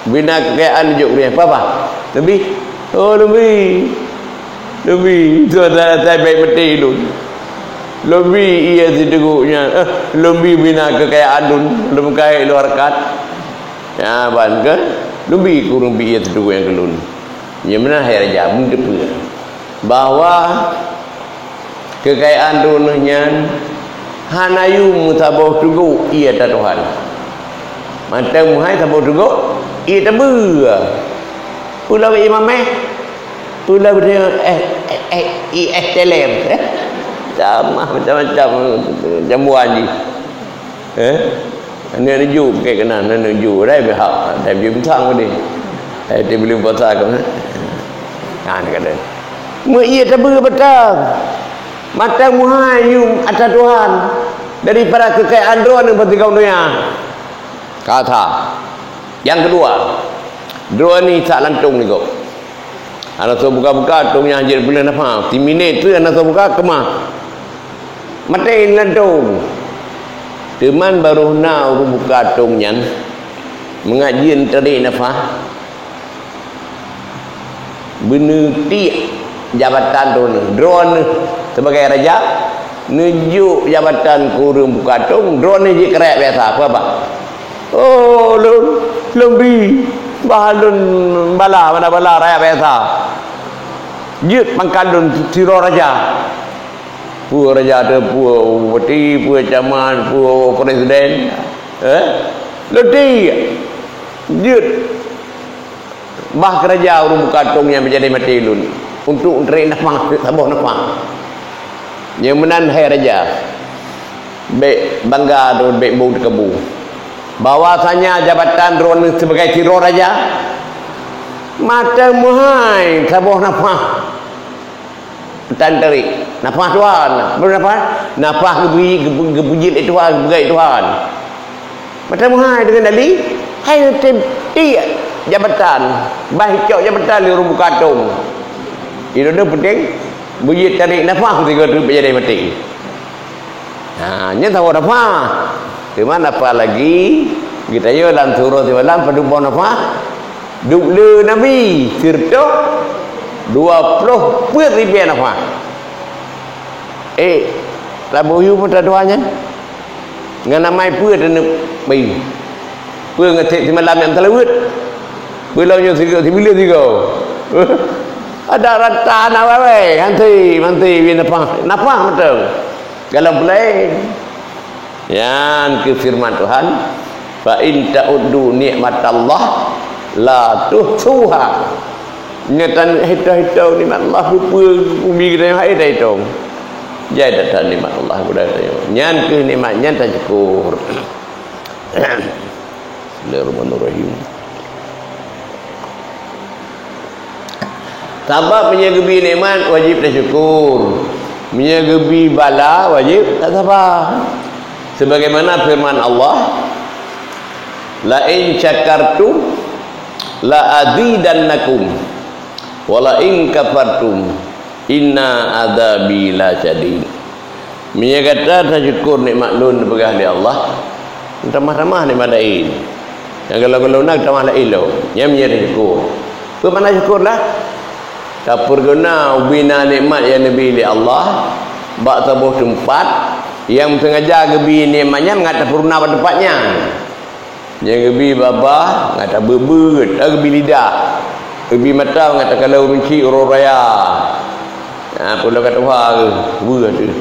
bina keukayaan neujok keu ureueng nyan. Peue bah? Leubeh? Oh, leubeh. Leubeh. Itu asai-asai bèk maté lôn. Leubeh ié siteugok nyan. Eh, leubeh bina keukayaan lôn. Lôn kayèe lôn hareukat. Nyan ban kan? Leubeh keu ureueng bi ié siteugok nyan keu lôn. Nyan meunan hai raja, meuteupeue bahwa keukayaan droeneuh nyan hana yum saboh teugok ié atra Tuhan. Mantong meuhai saboh teugok ié tabeue. Peue lawét ié mamèh? Peue lawét, eh, eh, eh, ié es teler, eh? Sama macam-macam jambuan jih. Eh? Aneuk neujok pakèk keunan, aneuk neujok, dai beuhak, dai beuhak mantong udeh. Dai teuh buleuen puasa keunan. Nah, ni kata. Meu ié tabeue batang. Mantong meuhai yum atra Tuhan daripada keukayaan droeneuh bak tinggai donya. Kata. Nyang keudua, droeneuh that lantông nibak. Hana soe buka-buka, tông nyan jeuet peuleueh nafah. Siminét treuk hana soe buka, keumah. Maté lantông. Teuma barô na ureueng buka tông nyan, mangat jeuet tarék nafah, beuneutiek jabatan droeneuh. Droeneuh sibagai raja, neujok jabatan keu ureueng buka tông, droeneuh jeuet keu rakyat biasa. Peue bah? Oh, lôn, lôn bi, bah lôn bala, bala, bala rakyat biasa. Jeuet pangkat lôn sidroe raja. Peue raja teuh, peue bupati, peue camat, peue presiden. Eh? Lôn tiek. Jeuet. Bah keu raja ureueng buka tông nyang beujadeh maté lôn, untuk neutarék nafah, saboh nafah. Nyang meunan hai raja, bèk bangga droe, bèk bong teukabu. Bahwasanya jabatan droeneuh sibagai sidroe raja, Mata meuhai saboh nafah. Tan tarik. Nafah Tuhan. Apa nafah? Nafah geubri-, geubri-, geubri lé Tuhan, geubri lé Tuhan. Mata meuhai deungon dali, hai tem tiek jabatan. Bah cok jabatan lé ureueng buka tong. Itu tu penting. Bujit tarik nafah ketika tu jadi mati. Ha, nyan saboh nafah. Teuma nafah lagi, geutanyoe lam surah simalam padub boh nafah. Dub le Nabi, sirtoh dua ploh peuet ribèe nafah. Eh, taboh yue pun tadoa nyan. Ngon amai peue taneuk bayeue? Peue ngon sép simalam nyang talaweuet? Peue lom nyoe sigoe, sibuleuen sigoe? Ada rata na wawai, hanti, manti, bie nafah, nafah mantong. Galom peulaén. Nyan keuh firman Tuhan, "Fa in ta'uddu nikmatallah la tuhsuha." Nyoe tan hitong-hitong nikmat Allah, peue-peue umi geutanyoe hana hitong. Jai that-that nikmat Allah geutanyoe. Nyan keuh nikmat nyan tasyukur. Bismillahirrahmanirrahim. Sabab meunyoe geubi nikmat, wajib tasyukur. Meunyoe geubi bala, wajib tasaba. Sebagaimana firman Allah, "La in syakartum la azidannakum, wa la in kafartum inna adzabi lasyadid." Meunyoe gata tasyukur nikmat lôn neupeugah lé Allah, tamah-tamah nikmat laén. Nyang golom-golom na tamah laén lom. Nyan meunyoe tasyukur. Peue makna syukur lah? Tapeuguna ubena nikmat nyang neubi lé Allah bak saboh teumpat nyang sengaja geubi nikmat nyan ngat tapeuguna bak teumpat nyan. Nyang geubi babah, ngat tabeuet-beuet, geubi lidah. Geubi mata, ngat takalon ureueng chik uroe raya. Ha, peue lom ka tuha keuh, beuet teuh.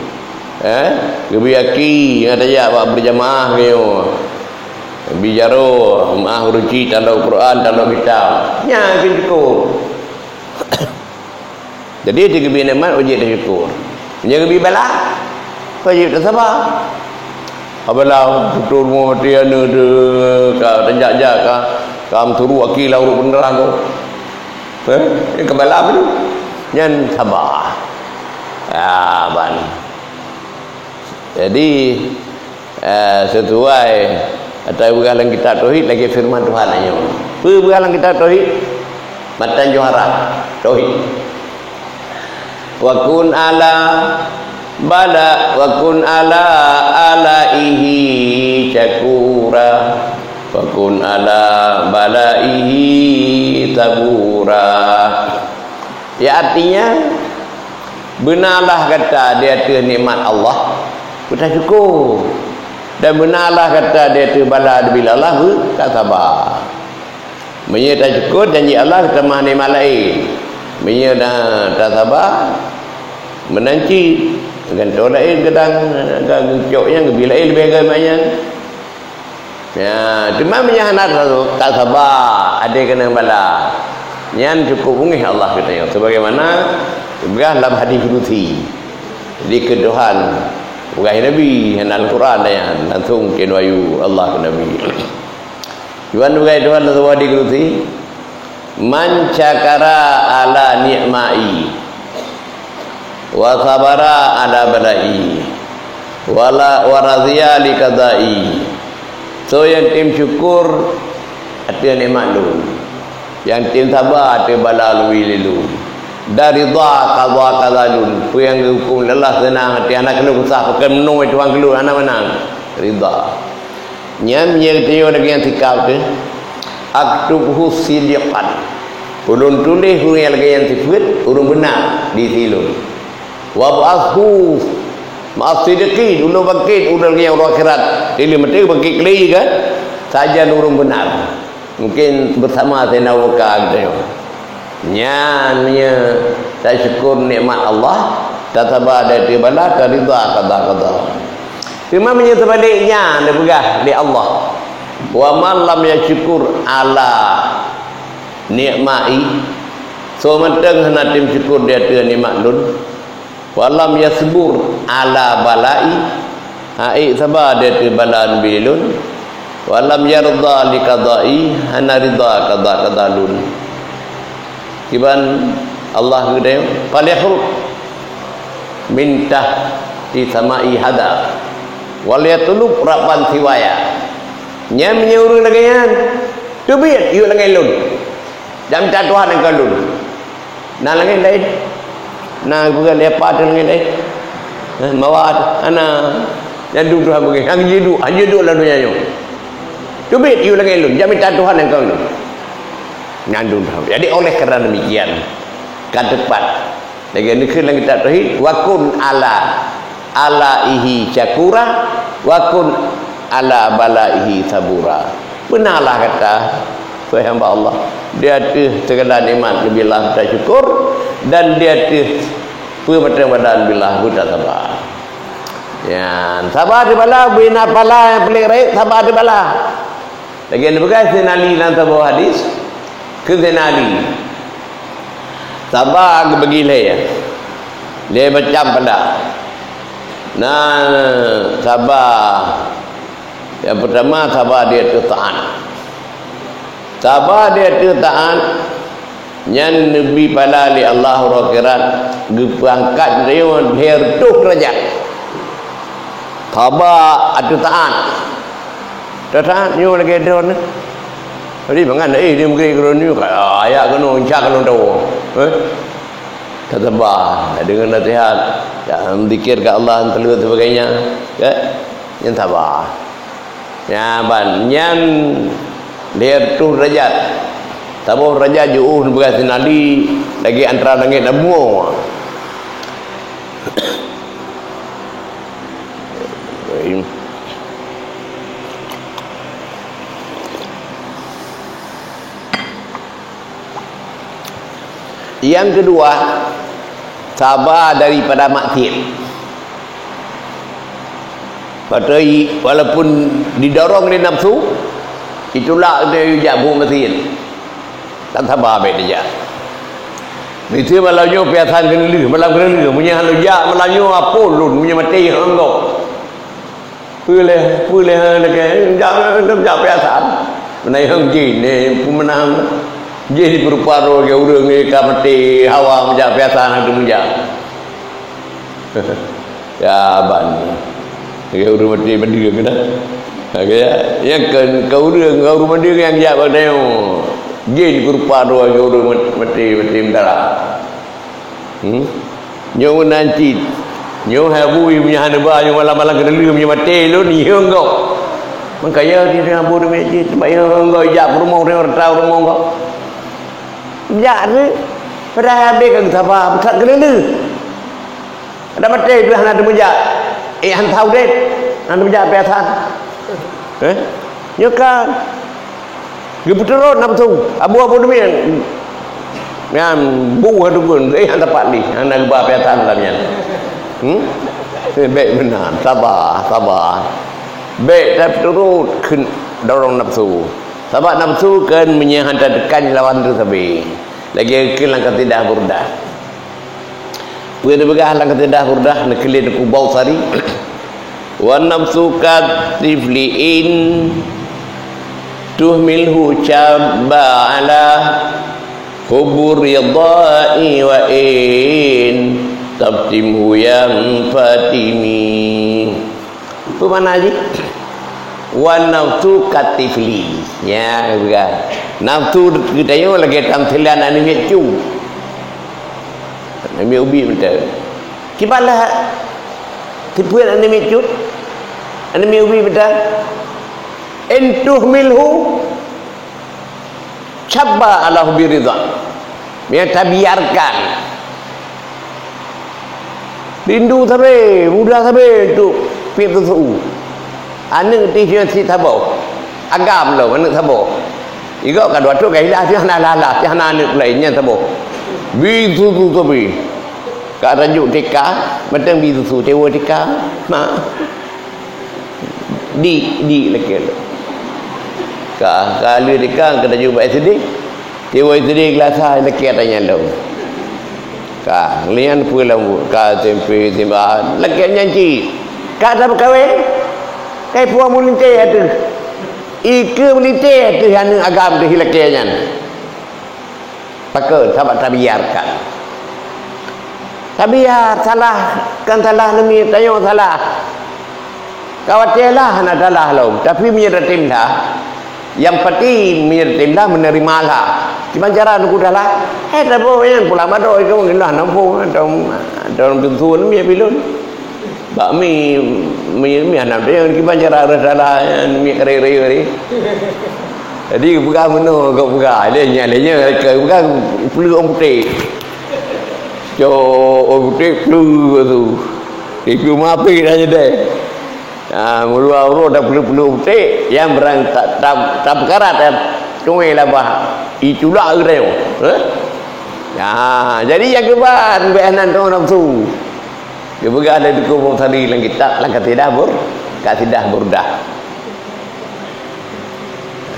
Eh, geubi aki, ngat tajak bak beujamaah nyoe. Geubi jaroe, maah ureueng chik, talok Quran, talok kitab. Nyan keuh syukur. Jadi, di geubi nikmat wajib tasyukur. Meunyoe geubi bala, wajib tasaba. Apabila putôh rumoh maté aneuk teuh, ka tajak-jak, ka, ka meuturoe aki lam uruek beuneueng tu. Eh, nyan keu bala apa tu? Nyan saba. Ya, ban. Jadi, Eh, sesuai atau peugah lam kitab tauhid lagèe firman Tuhan nyoe. Peue peugah lam kitab tauhid? Matan Johara, tauhid. Wa kun ala bala, wa kun ala alaihi syakura. Wa kun ala balaihi sabura. Ya, artinya, beunalah gata di ateueh nikmat Allah, beutasyukur. Dan beunalah gata di ateueh bala neubi lé Allah, beutasaba. Meunyoe tasyukur, janji Allah geutamah nikmat laén. Meunyoe na tasaba, meunan cit, gantoe laén geudang, ka geucok nyan, geubi laén leubeh agam nyan. Ya, teuma meunyoe hana ta-, tasaba, adak keunong bala, nyan cukup beungéh Allah geutanyoe. Sebagaimana geupeugah lam hadis kudusi, dikeue Tuhan, peugah Nabi, hana Al-Quran nyan, langsung keu wahyu Allah keu Nabi. Cuman peugah Tuhan lam hadis kudusi, "Man syakara ala ni'mai, wa sabara ala balai, wa la, wa radhiya li qadai." Soe nyang tem syukur ateueh nikmat lôn, nyang tem saba ateueh bala lôn, dan ridha qada qada lôn, peue nyang geuhuköm lé Allah seunang até, hana keuneuk susah, pakon meunoe Tuhan keu lôn, hana meunan, ridha. Nyan meunyoe geutanyoe lagèe nyan sikap teuh, "Aktubhu siddiqan." Ulôn tuléh ureueng nyang lagèe nyan sifeuet, ureueng beuna di sisi lôn. "Wab'athhu ma'as siddiqin." Ulôn bangkét ureueng lagèe nyan uroe akhirat. Di lheueh maté bangkét keulhèe kan? Sajan ureueng beuna. Mungkin beusama Saidina Abu Bakar geutanyoe. Nyan meunyoe tasyukur nikmat Allah, tasaba di ateueh bala, taridha qada qada. Teuma meunyoe teubalek nyan neupeugah lé Allah, "Wa man lam yasykur ala ni'mai," soe mantong hana tem syukur di ateueh nikmat lôn, "wa lam yasbur ala balai," hana ék saba di ateueh bala neubi lôn, "wa lam yarda li qadai," hana ridha qada qada lôn. Iban Allah geude, "Falyakhruj min tahti sama'i hadza, wal yatlub rabban siwaya." Nyan meunyoe ureuëng lagée nyan, teubiet yue langét lôn, dan mita Tuhan ngon lôn. Na langét laén? Na bukan lepa teuh langét laén? Hah, mawa teuh? Hana. Nyan dum Tuhan beugét, hana jeuet duek, hana jeuet duek lam donya nyoe. Teubiet yue langét lôn, jak mita Tuhan ngon lôn. Nyan dum Tuhan. Jadi oleh karena demikian, ka teupat. Lagée neukheun lam kitab tauhid, "Wa kun ala alaihi syakura, wa kun ala balaihi sabura." Beunalah gata, wahai hamba Allah, di ateueh segala nikmat neubilah beuta syukur, dan di ateueh peue mantong badan neubilah beuta saba. Nyan, saba ateueh bala, bina pala nyang peuleueh rayeuk, saba ateueh bala. Lagée neupeugah Saidina Ali lam saboh hadis, kheun Saidina Ali, saba geubagi lhée, lhée macam pada. Na saba, nyang peurtama saba di ateueh taát. Saba di ateueh taát, nyan neubi pala lé Allah uroe akhirat, geupeuangkat lhée reutôh deurajat. Saba ateueh taát. Taát nyoe lagée droeneuh. Jadi mangat, eh, di meugrib droeneuh, ka ayat keunoe, insya keunoe tawoe. Eh? Tasaba, deungon nasihat, dan zikir keu Allah, dan sebagainya. Ya? Nyan saba. Nyan ban, nyan lhée reutôh deurajat. Saboh deurajat jiôh neupeugah Saidina Ali lagée antara langét dan bumoe. Nyang keudua, saba daripada maksiat. Padahai walaupun didorong lé nafsu, itulak lé jak buet maksiat. Tan saba bék dijak. Miseue malam nyoe piasan keuneulheueh, malam keuneulheueh, meunyoe hana jak malam nyoe, apoh lôn, meunyoe maté hong gob. Peue lé, peue lé, ha, lagée, jak, jak piasan. Meunan hong jih, ni, peue meunan. Jih di peurupa droe lagée ureuëng ni ka maté hawa meujak piasan, hana teumujak. Ya, ban. Lagée ureuëng maté beudeue keunan. Lagée, ya, nyang keu, keu ureuëng, keu ureuëng maté nyang jak bak tanyoe. Jih di peurupa droe lagée ureuëng mat-, maté, maté meudara. Hmm? Nyoe meunan cit. Nyoe hai bui meunyoe hana ba, nyoe malam-malam keuneulheueh meunyoe maté lôn, nyoe gob. Mangkaya di Abu Dumi cit, sebab nyoe gob jak peurumoh, nyoe rata peurumoh gob. Jak tu, padahai habéh ka geusaba, beuthat keuneulheueh. Ada maté tu hana teumujak. Eh, hana tahu deh. Hana teumujak piasan. Eh? Nyoe ka geupeuturot nafsu. Abu-abu demi nyan bu hana teupeu, eh, hana tepat lé, hana geuba piasan lam nyan. Hmm? Eh, bék meunan, saba, saba. Bék tapeuturot keu dorong nafsu. Sabab nafsu kan meunyoe hana tateukan lawan tu sabe. Lagée keu lam kasidah Burdah. Peue neupeugah lam kasidah Burdah, neukeulen Teungku Bausari, "Wan nafsu katifli in tuhmilhu syabba ala hubbir ridha'i wa in taftimhu yanfatimi." Peue makna jih? "Wan nafsu katifli." Ya, bukan. Nafsu geutanyoe lagée tamsilan aneuk miet cut. Aneuk miet ubit mantong. Kiban lah sifeuet aneuk miet cut? Aneuk miet ubit mantong. "In tuhmilhu syabba ala hubbi ridha." Meunyoe tabiarkan, rindu sabe, muda sabe untuk piep susu. Aneuk tih nyoe cit saboh. Agam lom aneuk saboh. Igoe ka dua trok ka hilah, tih hana lah-lah, tih hana aneuk laén nyan saboh. Bi susu sabe. Ka rajuk T K, mantong bi susu, tewa T K. Nah. Di, di lakée lom. Ka, ka lheueh T K, ka laju bak S D. Tiwoe S D kelas sa lakée ata nyan lom. Ka, lian peue lom, ka S M P, S M A, lakée nyan cit. Ka ata meukawen, kai puang meulintée ateueh. Ikeue meulintée ateueh aneuk agam teuh lakée nyan. Pakon, sabab tabiarkan. Tabiar, salah, kan salah namiet, tanyoe salah. Khawatirlah hana salah lom, tapi meunyoe tatem that, nyang pasti meunyoe tatem that meuneurimong that. Kiban cara neukudah that? Hai, taboh nyan pulang badoe, kamoe geulah nampung, atau, atau tunsun miet bilon. Bak mi, mi, mi hana teuh kiban cara rasa lah, mi kare-kare tadi. Jadi peugah meunoe, kau peugah. Lé nya, lé nya, kau peugah, peuleueh ureueng putéh. Cok ureueng putéh, peuleueh tu. Itu mapi dah jadi. Ha, meuluwa uroe dah peuleueh-peuleueh putéh, nyang barang ta-, ta-, tapeukarat, ta-, tuwéh labah. Itulak ureueng. Ha? Ya, jadi nyang keuban, bèk hana teuh nafsu. Geupeugah lé Teungku Bukhari lam kitab, lam Qasidah Bur-, Qasidah Burdah.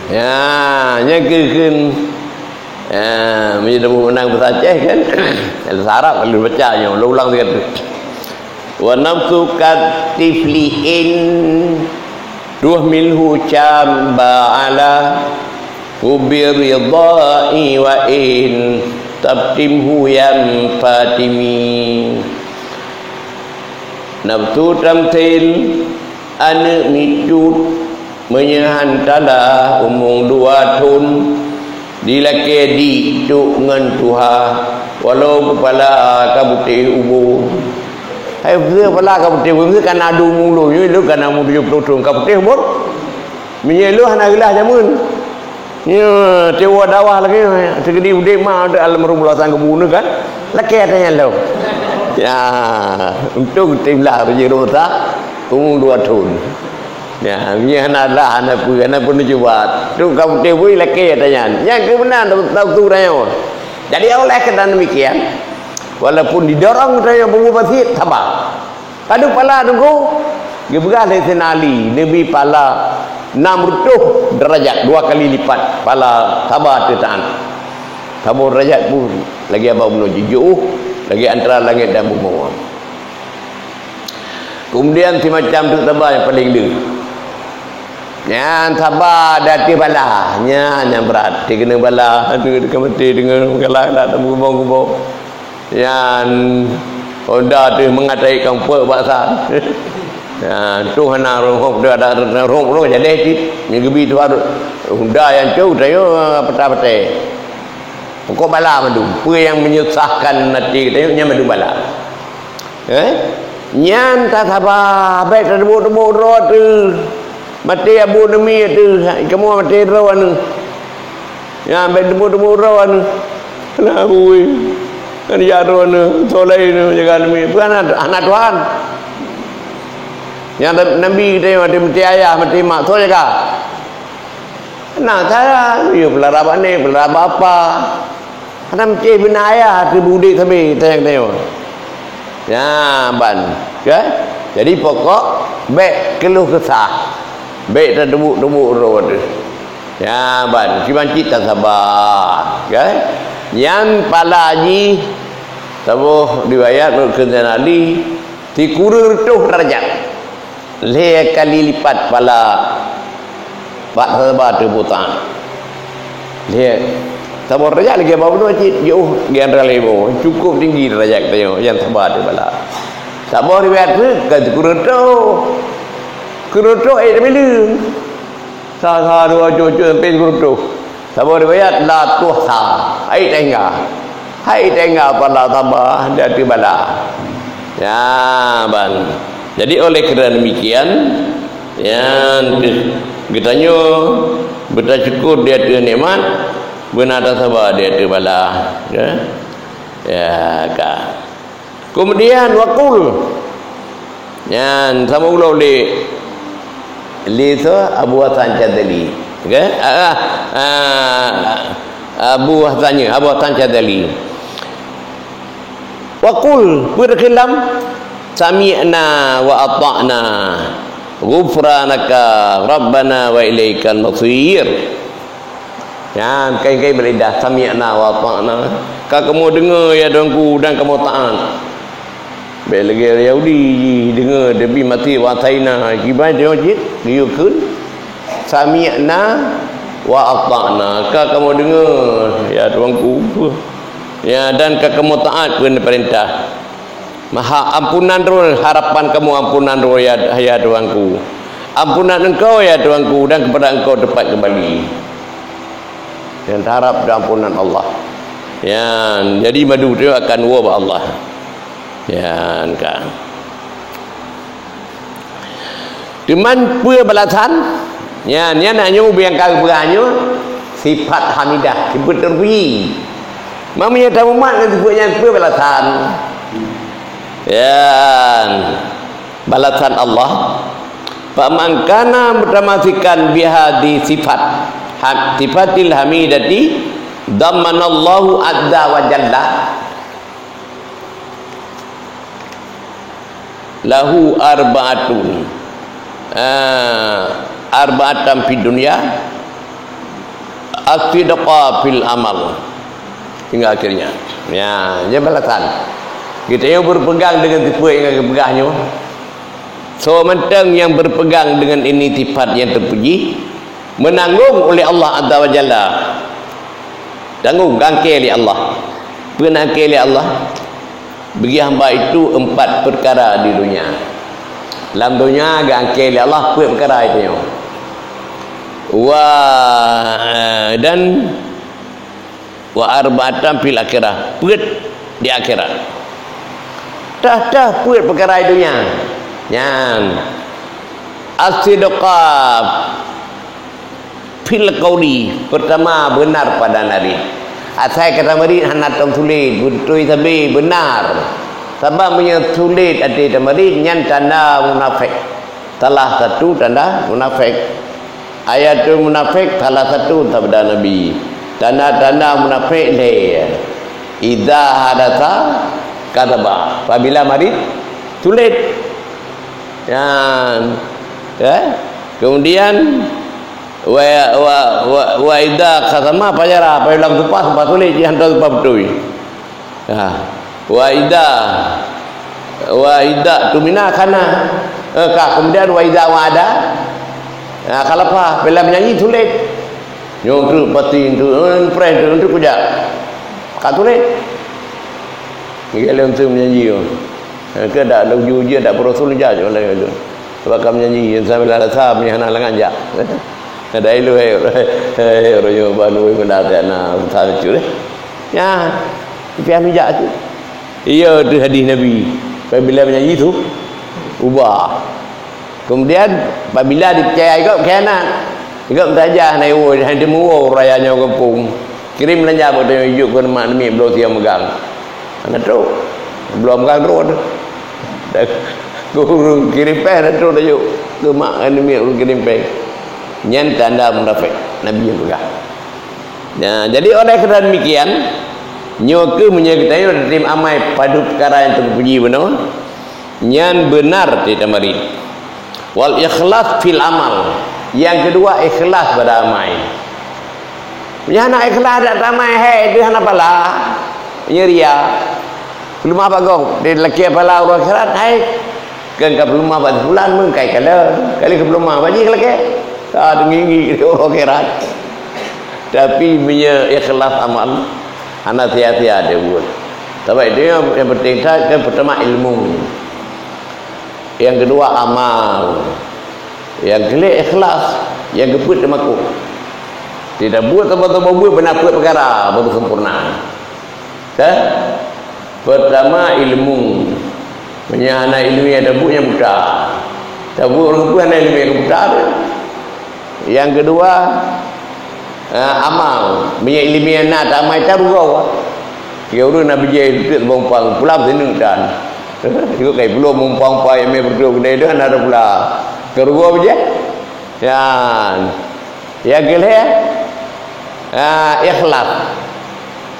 Ya, nyang keu-, kheun, ya, meunyoe taboh meunang bahasa Aceh kan, bahasa Arab kalau baca nyoe, ulang-ulang sigoe. Wa nafsu katiflin tuhmilhu syabba ala hubbi ridha'i wa in tabtimhu yanfatimi. Nafsu tamsil aneuk micut meunyoe han tala umong dua thon, dilakèe dituk ngon tuha, walau pala ka putéh ubon. Hai, pala ka putéh ubon, kana dum ulôn, nyoe lôn kana umong tujoh ploh thon ka putéh ubon. Meunyoe lôn hana geulah jameun. Ya, tiwoe dakwah lagèe nyoe, teukeudi udép ma, udép almarhum Bulasan Keubu nyoe kan. Lakèe ata nyan lom. Ya, untung teulah beujiroh that, umong dua thon. Ya, meunyoe hana lah, hana peue, hana peue neucuba. Tu ka putéh bui lakèe ata nyan. Nyang keu meunan tahu tu rayoe. Jadi oleh keuadaan demikian, walaupun didorong rayoe bubur basit, sabar. Padub pala Teungku? Geupeugah lé Saidina Ali, neubi pala nam reutôh darajat, dua kali lipat pala saba teuh taat. Saboh darajat pun lagèe abah bunoe jijoh, lagèe antara langèt dan bumoe. Kemudian simacam teuk saba nyang paleng le. Nyan saba di ateueh bala, nyan nyang brat. Teukeunong bala, teukeunong maté, teukeunong galak-galak, teukeunong gubong-gubong. Nyan honda teuh meungatai kang peuet bak sa. Nyan, tuh hana roh, dah ada roh, roh jadi cit. Nyan geubi tuha honda nyang cok, tayo patah-patah. Pokok bala mandum. Peue nyang menyusahkan até geutanyoe nyan mandum bala. Eh? Nyan tasaba, bèk tateubiet-teubiet droe teuh. Maté abu neumi teuh, kamoe maté droe aneuk. Nyan bèk tateubiet-teubiet droe aneuk. Nah, bui. Kan jak droe aneuk, soe laén jaga neumi. Bukan hana, hana Tuhan. Nyan Nabi geutanyoe maté, maté ayah, maté mak, soe jaga? Nah, cara, ya, pelara bak ni, pelara bak apa. Hana meucéh beuna ayah teuh beu udép sabe, tanyong-tanyong. Nyan ban, kan? Jadi pokok, bèk keuluh keusah. Bèk tateubiet-teubiet droe teuh. Nyan ban, kiban cit tasaba, kan? Nyan pala jih, saboh riwayat meunurot keu Zainal Ali, sikureueng reutôh darajat. Lhèe kali lipat pala bak saba teuh buta. Lhèe. Saboh darajat lagèe bak bunoe cit, jiôh di antara lhèe boh. Cukup tinggi darajat geutanyoe nyang saba teuh bala. Saboh riwayat pih ka sikureueng reutôh. Sikureueng reutôh, eh, tabileung. Sa, sa, dua, cucuk, sampai sikureueng reutôh. Saboh riwayat, la tuhsa, hai taingga. Hai taingga pala saba di ateueh bala. Ya, ban. Jadi, oleh kerana demikian, ya, geutanyoe beutasyukur di ateueh nikmat, beuna tasaba di ateueh bala. Ya. Ya, ka. Kemudian, wa qul. Nyan, sama ulo lé, lé soe? Abu Hasan Syadzali. Okey? Ah, ah, ah, Abu Hasan, ya, Abu Hasan Syadzali. Wa qul, peue takheun lom? Sami'na wa ata'na. Ghufranaka Rabbana wa ilaikal masir. Nyan, kai-kai beulidah, sami'na wa ata'na. Ka kamoe deungoe, ya Tuhanku, dan kamoe taat. Bèk lagèe Yahudi jih, deungoe, tapi maté wa asaina. Kiban deungoe cit, geuyue kheun. Sami'na Wa ata'na, ka kamoe deungoe, ya Tuhanku. Ya, dan ka kamoe taat peue peurintah. Maha ampunan droe, harapan kamoe ampunan droe, ya, ya Tuhanku. Ampunan Engkau, ya Tuhanku, dan kepada Engkau tempat kembali. Nyang taharap ampunan Allah. Ya, jadi madu tu akan woe bak Allah. Ya, kan. Teuma peue balasan? Nyan, nyan na nyoe nyang ka geupeugah nyoe sifat hamidah, sifat teupuji. Meunyoe tamumat ngon sifat nyan, peue balasan? Nyan, balasan Allah, "Faman kana mutamasikan bihadhi sifat, ha-, sifatil hamidati, dammanallahu azza wa jalla lahu arba'atun, ah, arba'atan fid dunya, as-sidqa fil amal." Hingga akhirnya. Ya, nyan balasan. Geutanyoe berpegang dengan sifat nyang geupeugah nyoe. Soe mantong nyang berpegang dengan ini sifat nyang teupuji, menanggung oleh Allah Azza wa Jalla. Tanggung, geuangkée lé Allah. Peue na angkée lé Allah? Bagi hamba itu empat perkara di dunia. Lam dunia geuangkée lé Allah empat perkara itu nyoe. Wa, dan wa arba'atan fil akhirah. Peuet di akhirat. Tah-tah peuet perkara di dunia. Nyan. As-sidqa fil qauli, pertama, benar pada narit. Asai kata marit hana tom sulet, beutôi sabe, benar. Sabab meunyoe sulet até tamarit, nyan tanda munafék. Salah satu tanda munafék. Ayatul munafék salah satu sabda Nabi. Tanda-tanda munafék lhée. Idza hadatsa kadzaba. Apabila marit, sulet. Nyan, eh? Kemudian, wa, wa, wa, wa idza khasama fajara, apabila tumpah, tumpah sulet, jih hantom tumpah beutôi. Ha. Wa idza, wa idza tumina khana. Eh, ka, kemudian wa idza wa'ada, ha, khalafa, bila menyanyi sulet. Nyoe tu pasti tu, eh, preh tu, tu kujak. Ka sulet. Ngigai lé untuk menyanyi tu. Eh, ke dak ada uji-uji, dak berusul jak je oleh tu. Sebab ka menyanyi, sambil ada sah, punya hana lengan jak. Ada ilu, eh, eh, royo balu, benda tak nak, tak lucu deh. Ya, pian bijak tu. Iya tu hadis Nabi. Apabila menyanyi tu, ubah. Kemudian, apabila dipercaya gob khianat, gob tajah na iwoe, hana teumeue raya nyoe gampông. Kirim beulanja bak tanyoe jok keu mak namiet bloe siang meugang. Hana trok. Bloe meugang trok tu. Guru kirim péng hana trok tajok keu mak namiet ureueng kirim péng. Nyan tanda munafék. Nabi nyang peugah. Nah, jadi oleh karena demikian, nyoe keuh meunyoe geutanyoe tatem amai padub peukara nyang teupuji bunoe, nyan beunar teutamari. Wal ikhlas fil amal. Yang kedua, ikhlas pada amai. Meunyoe hana ikhlas dak tamai, hai, itu hana pala. Nyeria. Peulumah bagong, di lakée pala uroe akhirat, hai. Kan ka peulumah bak bulan meukai kala. Kali ka peulumah bak jih lakée. Ka teunggi-nggi uroe akhirat. Tapi meunyoe ikhlas amal, hana sia-sia dia buet. Sabab itu yang, yang penting that kan pertama ilmu. Yang kedua amal. Yang keulhée ikhlas, yang keupeuet teumakot. Tidak buat teuma-teuma buet beuna peuet peukara baru sempurna. Kan? Pertama ilmu. Meunyoe hana ilmu nyang tabuet nyang buta. Tabuet ureueng peue hana ilmu nyang buta tu. Yang kedua, ah, amal. Meunyoe ileumèe na tamai tarugoe. Keu ureueng na bijèh lutut bongpang pulang sineuk dan. Ikut kai pulo mumpang pai mé berdua gede tu hana ada pula. Tarugoe bijèh. Yan. Yang keulhèe, ah, ikhlas.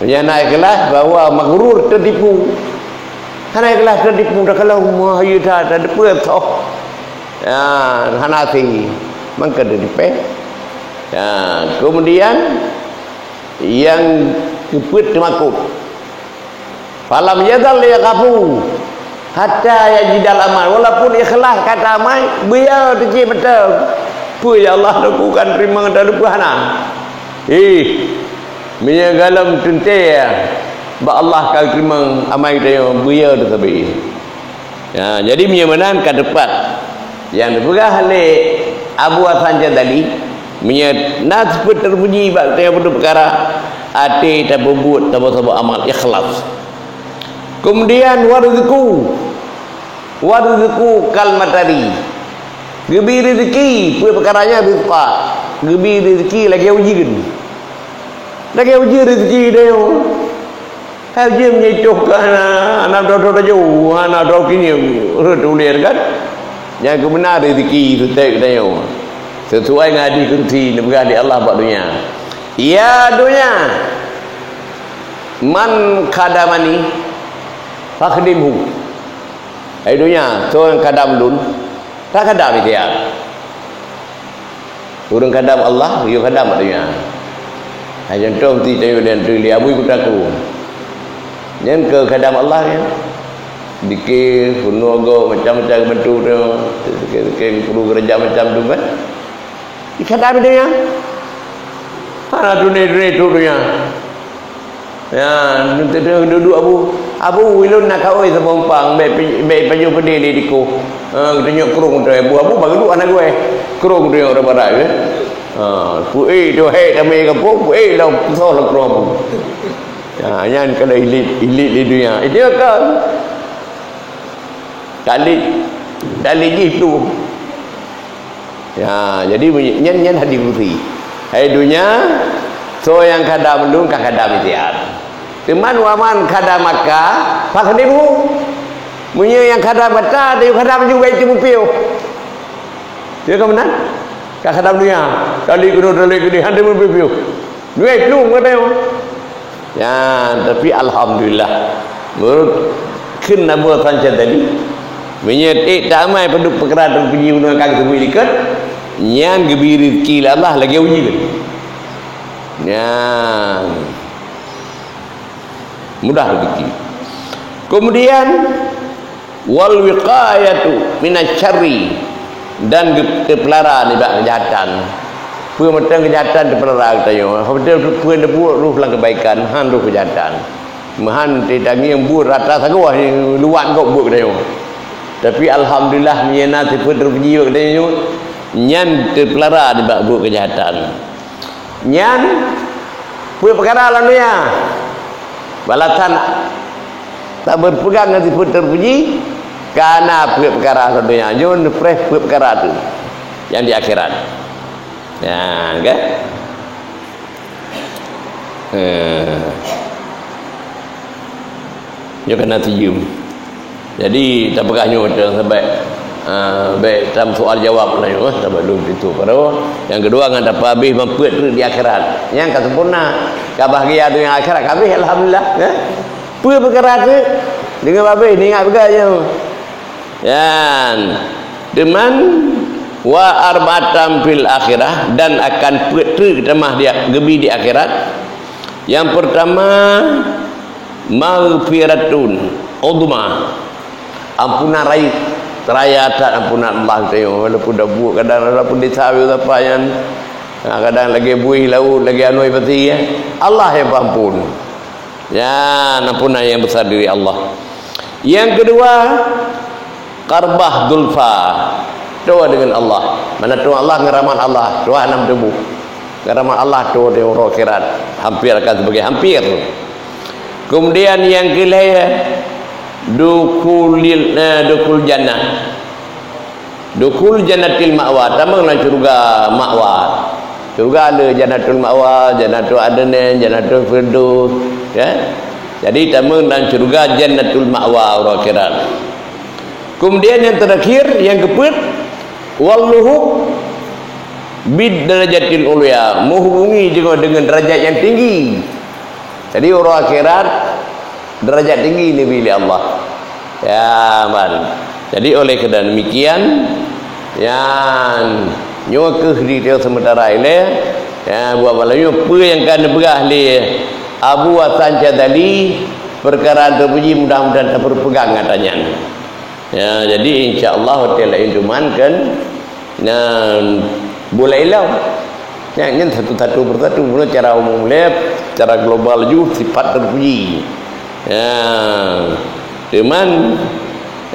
Nyang na ikhlas bahwa maghrur, teutipu. Hana ikhlas, teutipu, takalon mah, ya that, that, peutôh. Ya, hana até. Mangka teutipèe. Ya, kemudian yang keupeuet teumakot. Falam yazal yaqafu hatta yajidal amal. Walaupun ikhlas kata amai, beuya teucék mantong. Peue ya Allah, aku kan terima kata lupa hana. Ih, meunyoe gohlom teuntée bak Allah ka teurimong amai geutanyoe, beu yo teusabe. Ya, jadi meunyoe meunan ka teupat nyang geupeugah lé Abu Hasan Syadzali, meunyoe na sifeuet teupuji bak geutanyoe peuduek peukara, até tapeubuet saboh-saboh amal ikhlas. Keumudian, warzaqu, warzaqu kal matari. Geubi reuzeki, peue peukara nyan rizqa. Geubi reuzeki lagée ujeuen. Lagée ujeuen reuzeki geutanyoe. Hai ujeuen meunyoe itoh ka hana, hana droe-droe laju, hana droe kinyueng, rhot ulée kan. Nyang keubeuna reuzeki teutek geutanyoe. Sesuai ngon hadih kudsi neupeugah lé Allah bak donya. Ya donya, man khadamani fakhdimhu. Hai donya, soe nyang khadam lôn, takadam itiat. Ureuëng khadam Allah, yo khadam bak donya. Hai contoh meuti tanyoe dan tu li abui kuta ku. Nyan keu khadam Allah nyan. Dikir, peunoh go macam-macam bentuk tu. Dikir-dikir perlu kerja macam tu kan. Di khadam donya. Hana dunia-dunia tu donya. Ya, dudu Abu. Abu, ilôn na kawé saboh umpang, bèk pi-, bèk pajoh peudeh lé dikoh. Ha, geutunyok krong tu, Abu, Abu bak geuduek hana geuwèh. Krong tu nyok raba-raba, eh. Ha, pue tu hek tamé gampông, pue lom soh lam krong Abu. Ha, nyan kalau ilit, ilit lé dunia. Itu kan. Kali, kali jih tu. Ya, jadi bunyi, nyan, nyan hadis kudsi. Hai dunya, soe nyang khadam lôn ka khadam itiat. Teuma wa man khadamaka fakhdimhu. Meunyoe nyang khadam gata, dia khadam juga itu mupiôh. Dia ka meunan? Ka khadam dunia. Kali keunoe, kali keudeh, hana mupiôh. Duit lom kata nyoe. Ya, tapi alhamdulillah. Menurut kheun Abu Hasan Syadzali, meunyoe ék tamai peuduek peukara teupuji bunoe ka geuteubiet likot, nyan geubri reuzeki lé Allah lagée ujeuen. Nyan. Mudah reuzeki. Kemudian, wal wiqayatu minasy syarri, dan geu-, teupeulara nibak keujahatan. Peue mantong keujahatan teupeulara geutanyoe. Beutôi peue neubuet rôh lam keubaikan, han rôh keujahatan. Meuhan teutangieng buet rata sagoe luwat gob buet geutanyoe. Tapi alhamdulillah, meunyoe na sifeuet teupuji bak geutanyoe, nyan teupeulara nibak buet keujahatan. Nyan peuet peukara lam donya. Balasan tak berpegang ngon sifeuet teupuji, ka na peuet peukara lam donya. Nyoe neupreh peuet peukara tu nyang di akhirat. Nyan, kan? Eh. Nyoe ka na sijeuem. Jadi, tapeugah nyoe beutôi sabab, ah, bèk tam soal jawab lah nyoe, eh, sabab lôn pintoe baroe. Nyang keudua, ngon tapeuhabéh ban peuet treuk di akhirat. Nyan ka sempurna. Ka bahagia donya akhirat, ka habéh, alhamdulillah, eh. Peue peukara treuk? Deungon babéh, ingat peugah nyoe. Nyan. Teuma, wa arba'atan fil akhirah, dan akan peuet treuk tamah di, geubi di akhirat. Nyang peurtama, maghfiratun uzma. Ampunan rayeuk, raya that ampunan Allah teuh. Walaupun dah buet kadang, walaupun di sawi sapa nyan, ha, kadang lagèe buih laôt, lagèe anui pasi, ya. Allah nyang peuampun. Nyan ampunan nyang besar dari Allah. Nyang keudua, qarbah zulfa, toe deungon Allah. Mana toe Allah, ngon rahmat Allah, toe hana meutuboh. Ngon rahmat Allah, toe di uroe akhirat, hampir akan sebagai hampir. Kemudian nyang keulhèe, dukhulil, eh, dukhul jannah. Dukhul jannatil ma'wa, tamong lam syeuruga ma'wa. Syeuruga le jannatul ma'wa, jannatul adnin, jannatul firdaus, ya. Jadi tamong lam syeuruga jannatul ma'wa uroe akhirat. Kemudian yang terakhir, yang keempat, wal luhuq bid darajatil ulya, menghubungi dengan, dengan derajat yang tinggi. Jadi uroe akhirat derajat tinggi neubi lé Allah. Ya, man. Jadi oleh karena demikian, nyan nyoe keuh di sementara ilée, ya, buat malam nyoe peue nyang ka neupeugah lé Abu Hasan Syadzali, peukara teupuji, mudah-mudahan tapeupegang gata nyan. Ya, jadi insya Allah watée laén teuma kan, nyan buleuen ilong. Nyan, nyan satu-satu persatu, mula cara umum lé, cara global laju sifat terpuji. Ya. Cuman,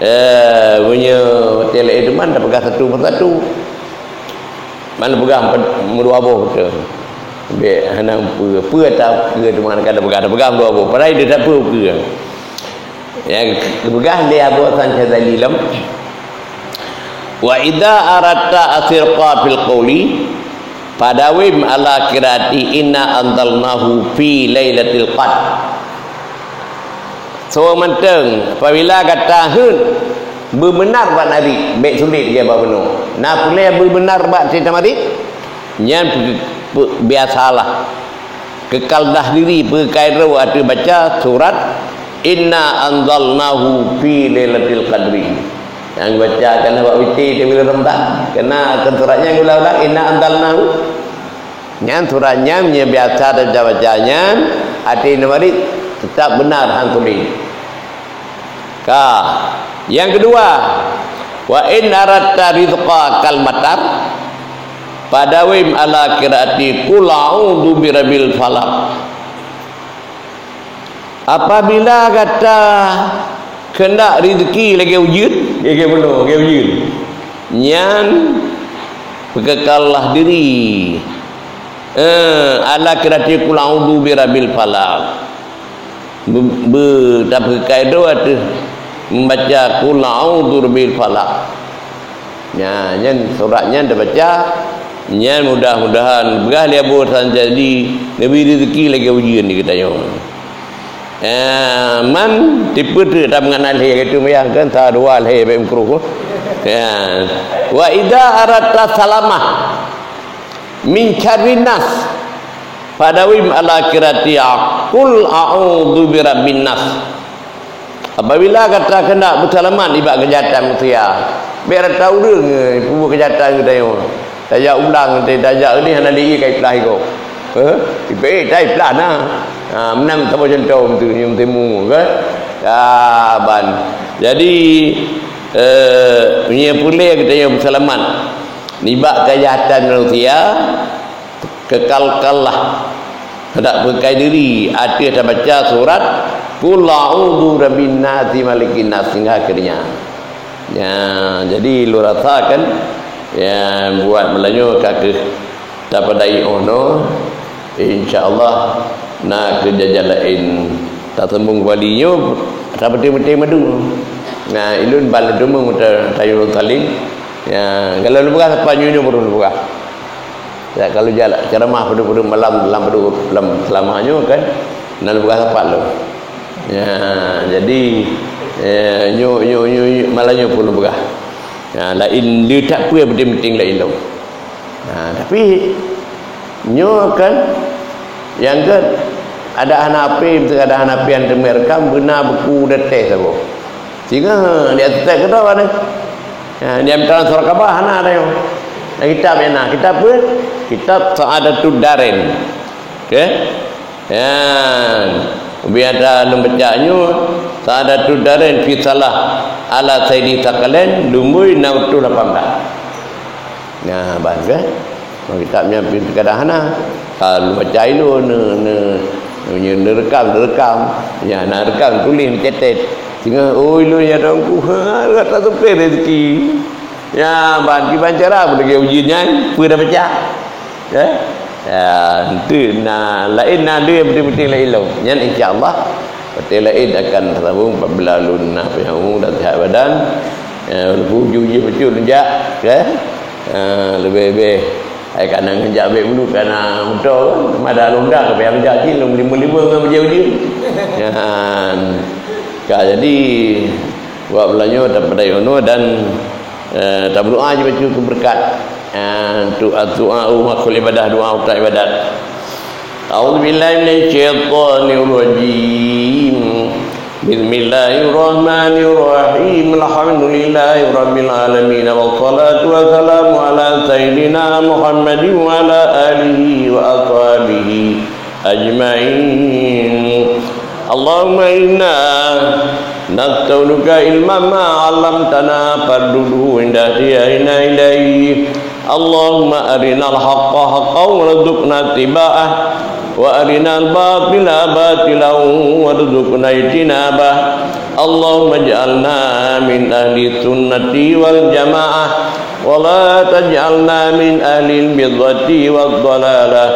eh, meunyoe watèe laén teuma tapeugah satu persatu. Man peugah empat, meudua boh beutôi. Bèk hana peue, peue ata peue teuma ka tapeugah, tapeugah meudua boh. Padahai dia tak peue-peue. Ya, geupeugah lé Abu Hasan Syadzali lom, "Wa idza aradta as-sidqa fil qauli, fadawim ala qiraati inna anzalnahu fi lailatul qadr." Soe mantong, apabila gata heuet beubeunar bak Nabi, bèk sulet lagèe bak bunoe. Na peureulèe beubeunar bak Saidina Nabi, nyan pe-, pe-, biasalah. Keukallah diri, peukai droe ateueh baca surat, "Inna anzalnahu fi lailatul qadri." Nyang baca kana bak witir di bulan Ramadan. Kana akan surat nyan ulang-ulang, "Inna anzalnahu." Nyan surat nyan, meunyoe biasa tabaca nyan, até neumarit, teutap beunar han sulet. Ka. Nyang keudua, "Wa in aradta rizqa kal matar, fadawim ala qiraati qul a'udzu birabbil falaq." Apabila gata keuheundak rezeki lagèe ujeuen, lagèe bunoe, lagèe ujeuen, nyan peukekallah diri, eh, ala qiraati qul a'udzu birabbil falaq. Be-, be-, tapeukai droe ateueh membaca qul a'udzu birabbil falaq. Nya, nyan surat nyan tabaca, nyan mudah-mudahan peugah lé Abu Hasan Syadzali, neubri rezeki lagèe ujeuen di geutanyoe. Eh, man tipe tu tak mengenal lhèe, itu meyah kan, sa dua lhèe bèk makruh. Ya. "Wa idza aradta salamah min syarrin nas, fadawim ala qiraati qul a'udzu birabbin nas." Apabila gata keuheundak beuseulamat nibak keujahatan manusia, bèk rata ureueng, eh, peubuet keujahatan geutanyoe. Tajak ulang, tajak ini hana lé ka iplah iko. Eh? Ipe-, eh, ta iplah na. Ha, meunan saboh contoh tu, nyoe timu, kan? Ya, ban. Jadi, eh, meunyoe peureulèe geutanyoe beuseulamat nibak keujahatan manusia, kekalkanlah, hendak peukai diri ateueh tabaca surat Qul a'udzu birabbin nas, malikin nas, sehingga akhirnya. Ya, jadi lôn rasakan, ya, buat meulayeue ka keuh tapadai 'oh noe, insya Allah na keuh jajan laén tasambong kembali nyoe, sapeuteueng-peuteueng madu. Nah, ilôn ban lôn teumeung ta-, tayue lôn saleng. Ya, kalau lôn peugah sapa nyoe, nyoe baru lôn peugah. Ya, kalau jalan ceramah padum-padum malam lam padum lam seulama nyoe kan, na lôn peugah sapat lôn. Ya, jadi, eh, nyoe, nyoe, nyoe, nyoe, malam nyoe pun lôn peugah. Ya, laén le that peue penting-penting laén lom. Ha, tapi nyoe kan, nyang kan ada hana ape, ada hana ape nyang teumé rekam, beuna buku dan teh saboh. Sehingga dia tetap kata mana? Ha, dia minta surat khabar hana ada yang. Nah, kitab yang na, kitab apa? Kitab Sa'adatud Darain. Okey? Ya. Biasa lôn baca nyoe, Sa'adatud Darain fi salah ala sayyidi tsaqalain, lumbôi enam ratus lapan belas. Nah, ban kan? Kitab nyan pih kadang hana. Ka lôn baca ilôn, ne, ne, ne, neurekam, neurekam. Ya, na rekam, tuléh, neucatat. Singoh, oh, ilôn ya Tuhanku, ha, rata teupeu rezeki. Ya, ban kiban cara pun lagèe uji nyan, peue dah pecah. Ya. Ya, enteuk na laén na dua penting-penting laén lom. Nyan insya Allah, watèe laén akan tersambung apabila lôn na panjang umur dan sihat badan. Ya, walaupun uji-uji betul lôn jak, ya. Ha, leubeh-leubeh ai kana ngeujak bèk bulut kana moto kan. Mada lôn dak ka payah jak cit lôn lima-lima ngon uji-uji. Ya. Ka jadi buat belanyo tapadai unoe dan, eh, tabeudoa ji bacut keu beureukat. Eh, tu addu'a makhluk ibadah, doa utak ibadat. A'udzubillahi minasyaitonirrajim. Bismillahirrahmanirrahim. Alhamdulillahirabbil alamin. Wassalatu wassalamu ala sayyidina Muhammadin wa ala alihi wa ashabihi ajma'in. Allahumma inna nas'aluka ilman ma 'allamtana fardudhu inda ihtiyaina ilaihi. اللهم أرنا الحق حقا وارزقنا اتباعه، وأرنا الباطل باطلا وارزقنا اجتنابه. اللهم اجعلنا من أهل السنة والجماعة، ولا تجعلنا من أهل البدعة والضلالة.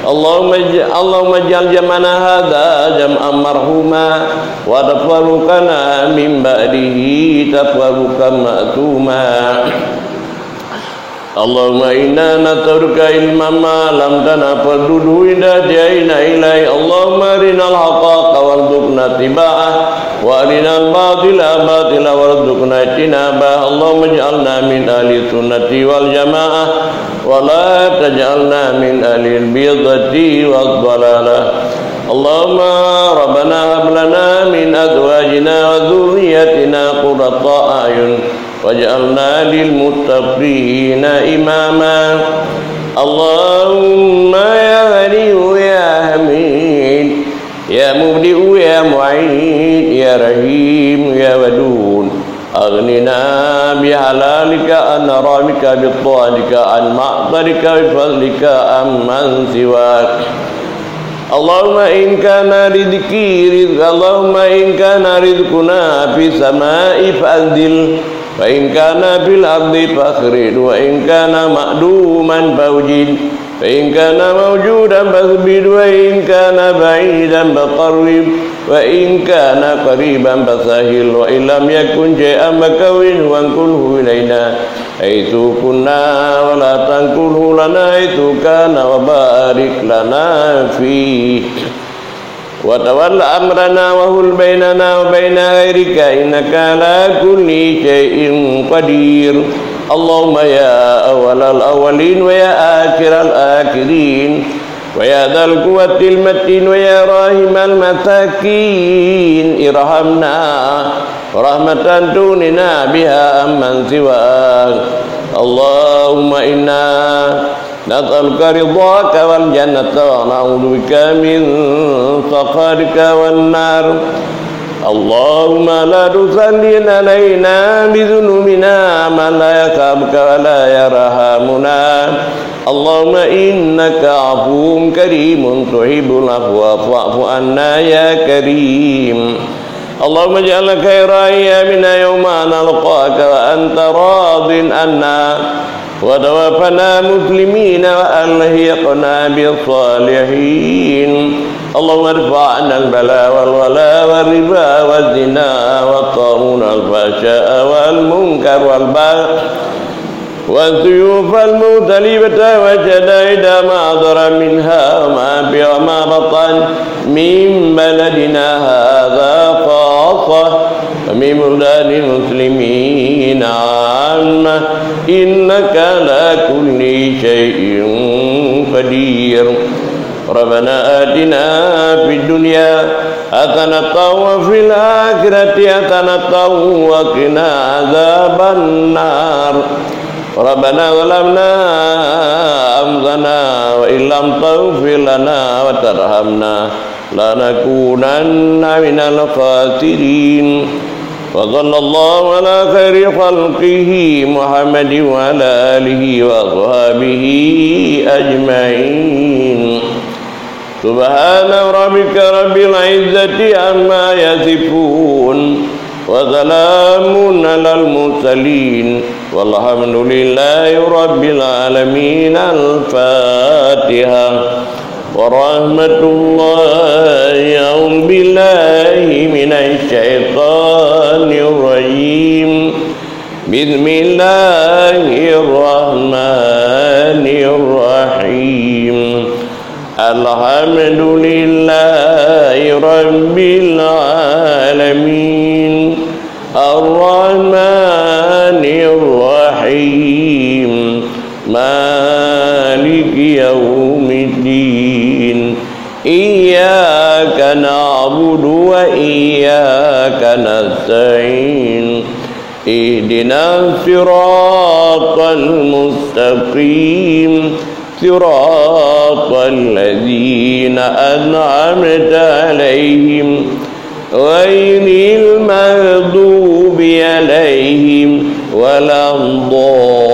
اللهم اج-، اللهم اجعل جمعنا هذا جمعا مرحوما، وتفرقنا من بعده تفرقا معصوما. اللهم إنا نسألك علما ما علمتنا فارزقه عند احتياجنا إليه. اللهم أرنا الحق حقا وارزقنا اتباعه، وأرنا الباطل باطلا وارزقنا اجتنابه. اللهم اجعلنا من أهل السنة والجماعة، ولا تجعلنا من أهل البدعة والضلالة. اللهم ربنا هب لنا من أزواجنا وذرياتنا قرة أعين واجعلنا للمتقين إماما. اللهم يا غني يا حميد، يا مبدئ يا معيد، يا رحيم يا ودود، أغننا بحلالك عن حرامك بطاعتك عن معصيتك بفضلك عمن سواك. اللهم إن كان رزقي رزق، اللهم إن كان رزقنا في السماء فأنزل، وإن كان في الأرض فأخرج، وإن كان معدوما فأوجد، فإن كان موجودا فأثبت، وإن كان بعيدا فقرب، وإن كان قريبا فسهل، وإن لم يكن شيئا فكونه وانقله إلينا حيث كنا، ولا تنقله لنا حيث كان، وبارك لنا فيه. وتول أمرنا وحل بيننا وبين غيرك إنك على كل شيء قدير. اللهم يا أول الأولين ويا آخر الآخرين ويا ذا القوة المتين ويا راحم المساكين ارحمنا رحمة تغننا بها عمن سواك. اللهم إنا نسألك رضاك والجنة ونعوذ بك من سخطك والنار. اللهم لا تسلط علينا بذنوبنا من لا يخافك ولا يرحمنا. اللهم إنك عفو كريم تحب العفو فاعف عنا يا كريم. اللهم اجعل خير أيامنا يوم نلقاك وأنت راض عنا، وتوفنا مسلمين وألحقنا بالصالحين. اللهم ادفع عنا البلاء والولاء والربا والزنا والطاعون والفحشاء والمنكر والبغي والسيوف المختلفة والشدائد ما ظهر منها وما في وما بطن من بلدنا هذا خاصة ومن بلدان المسلمين عامة إنك على كل شيء قدير. ربنا آتنا في الدنيا حسنة وفي الآخرة حسنة وقنا عذاب النار. ربنا ظلمنا أنفسنا وإن لم تغفر لنا وترحمنا لنكونن من الخاسرين. وصلى الله على خير خلقه محمد وعلى آله وأصحابه أجمعين. سبحان ربك رب العزة عما يصفون وسلام على المرسلين والحمد لله رب العالمين. الفاتحة. ورحمة الله. أعوذ بالله من الشيطان الرجيم. بسم الله الرحمن الرحيم. الحمد لله رب العالمين. الرحمن الرحيم. مالك يوم الدين. إياك نعبد وإياك نستعين. اهدنا الصراط المستقيم. صراط الذين أنعمت عليهم غير المغضوب عليهم ولا الضالين.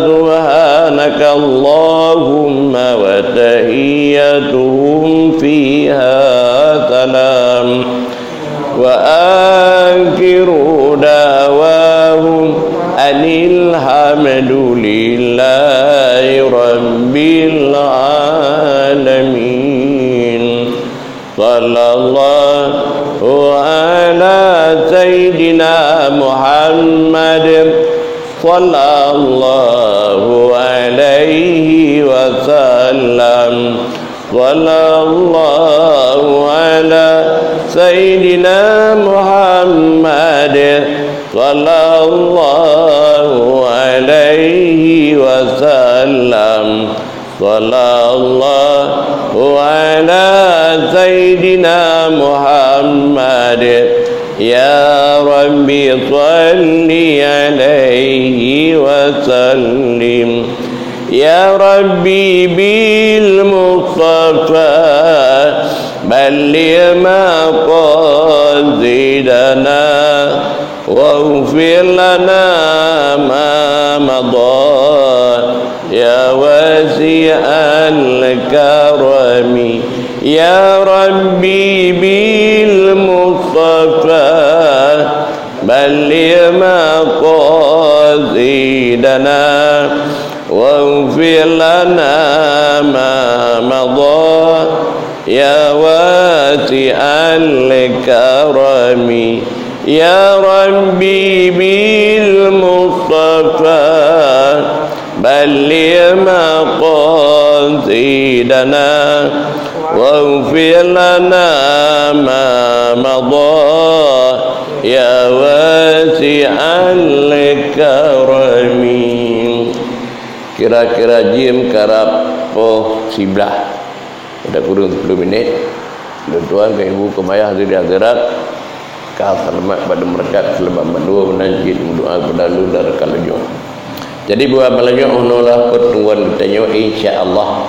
سبحانك اللهم وتحيتهم فيها سلام. وآخر دعواهم أن الحمد لله رب العالمين. صلى الله على سيدنا محمد. صلى الله عليه وسلم. صلى الله على سيدنا محمد. صلى الله عليه وسلم. صلى الله على سيدنا محمد. يا رب صل عليه وسلم. يا ربي بالمصطفى بلغ مقاصدنا واغفر لنا ما مضى يا واسع الكرم. يا ربي بالمصطفى بلغ مقاصدنا واغفر لنا ما مضى يا واسع الكرم. يا ربي بالمصطفى بلغ مقاصدنا واغفر لنا ما مضى يا واسع الكرم. Kira-kira jeuem karab poh siblaih. Ada kurang sepuluh minit. Tuan-tuan, ibu, keumayah hadirin hadirat, ka selamat pada meureukat, selamat mandua meunan jeuet meudoa kepada lôn dan rakan lôn nyoe. Jadi, buat malam nyoe, unoe lah peurtemuan geutanyoe, insya Allah.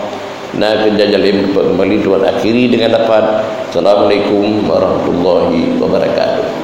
Na keu jajalem dapat kembali Tuhan akhiri dengan dapat. Assalamualaikum warahmatullahi wabarakatuh.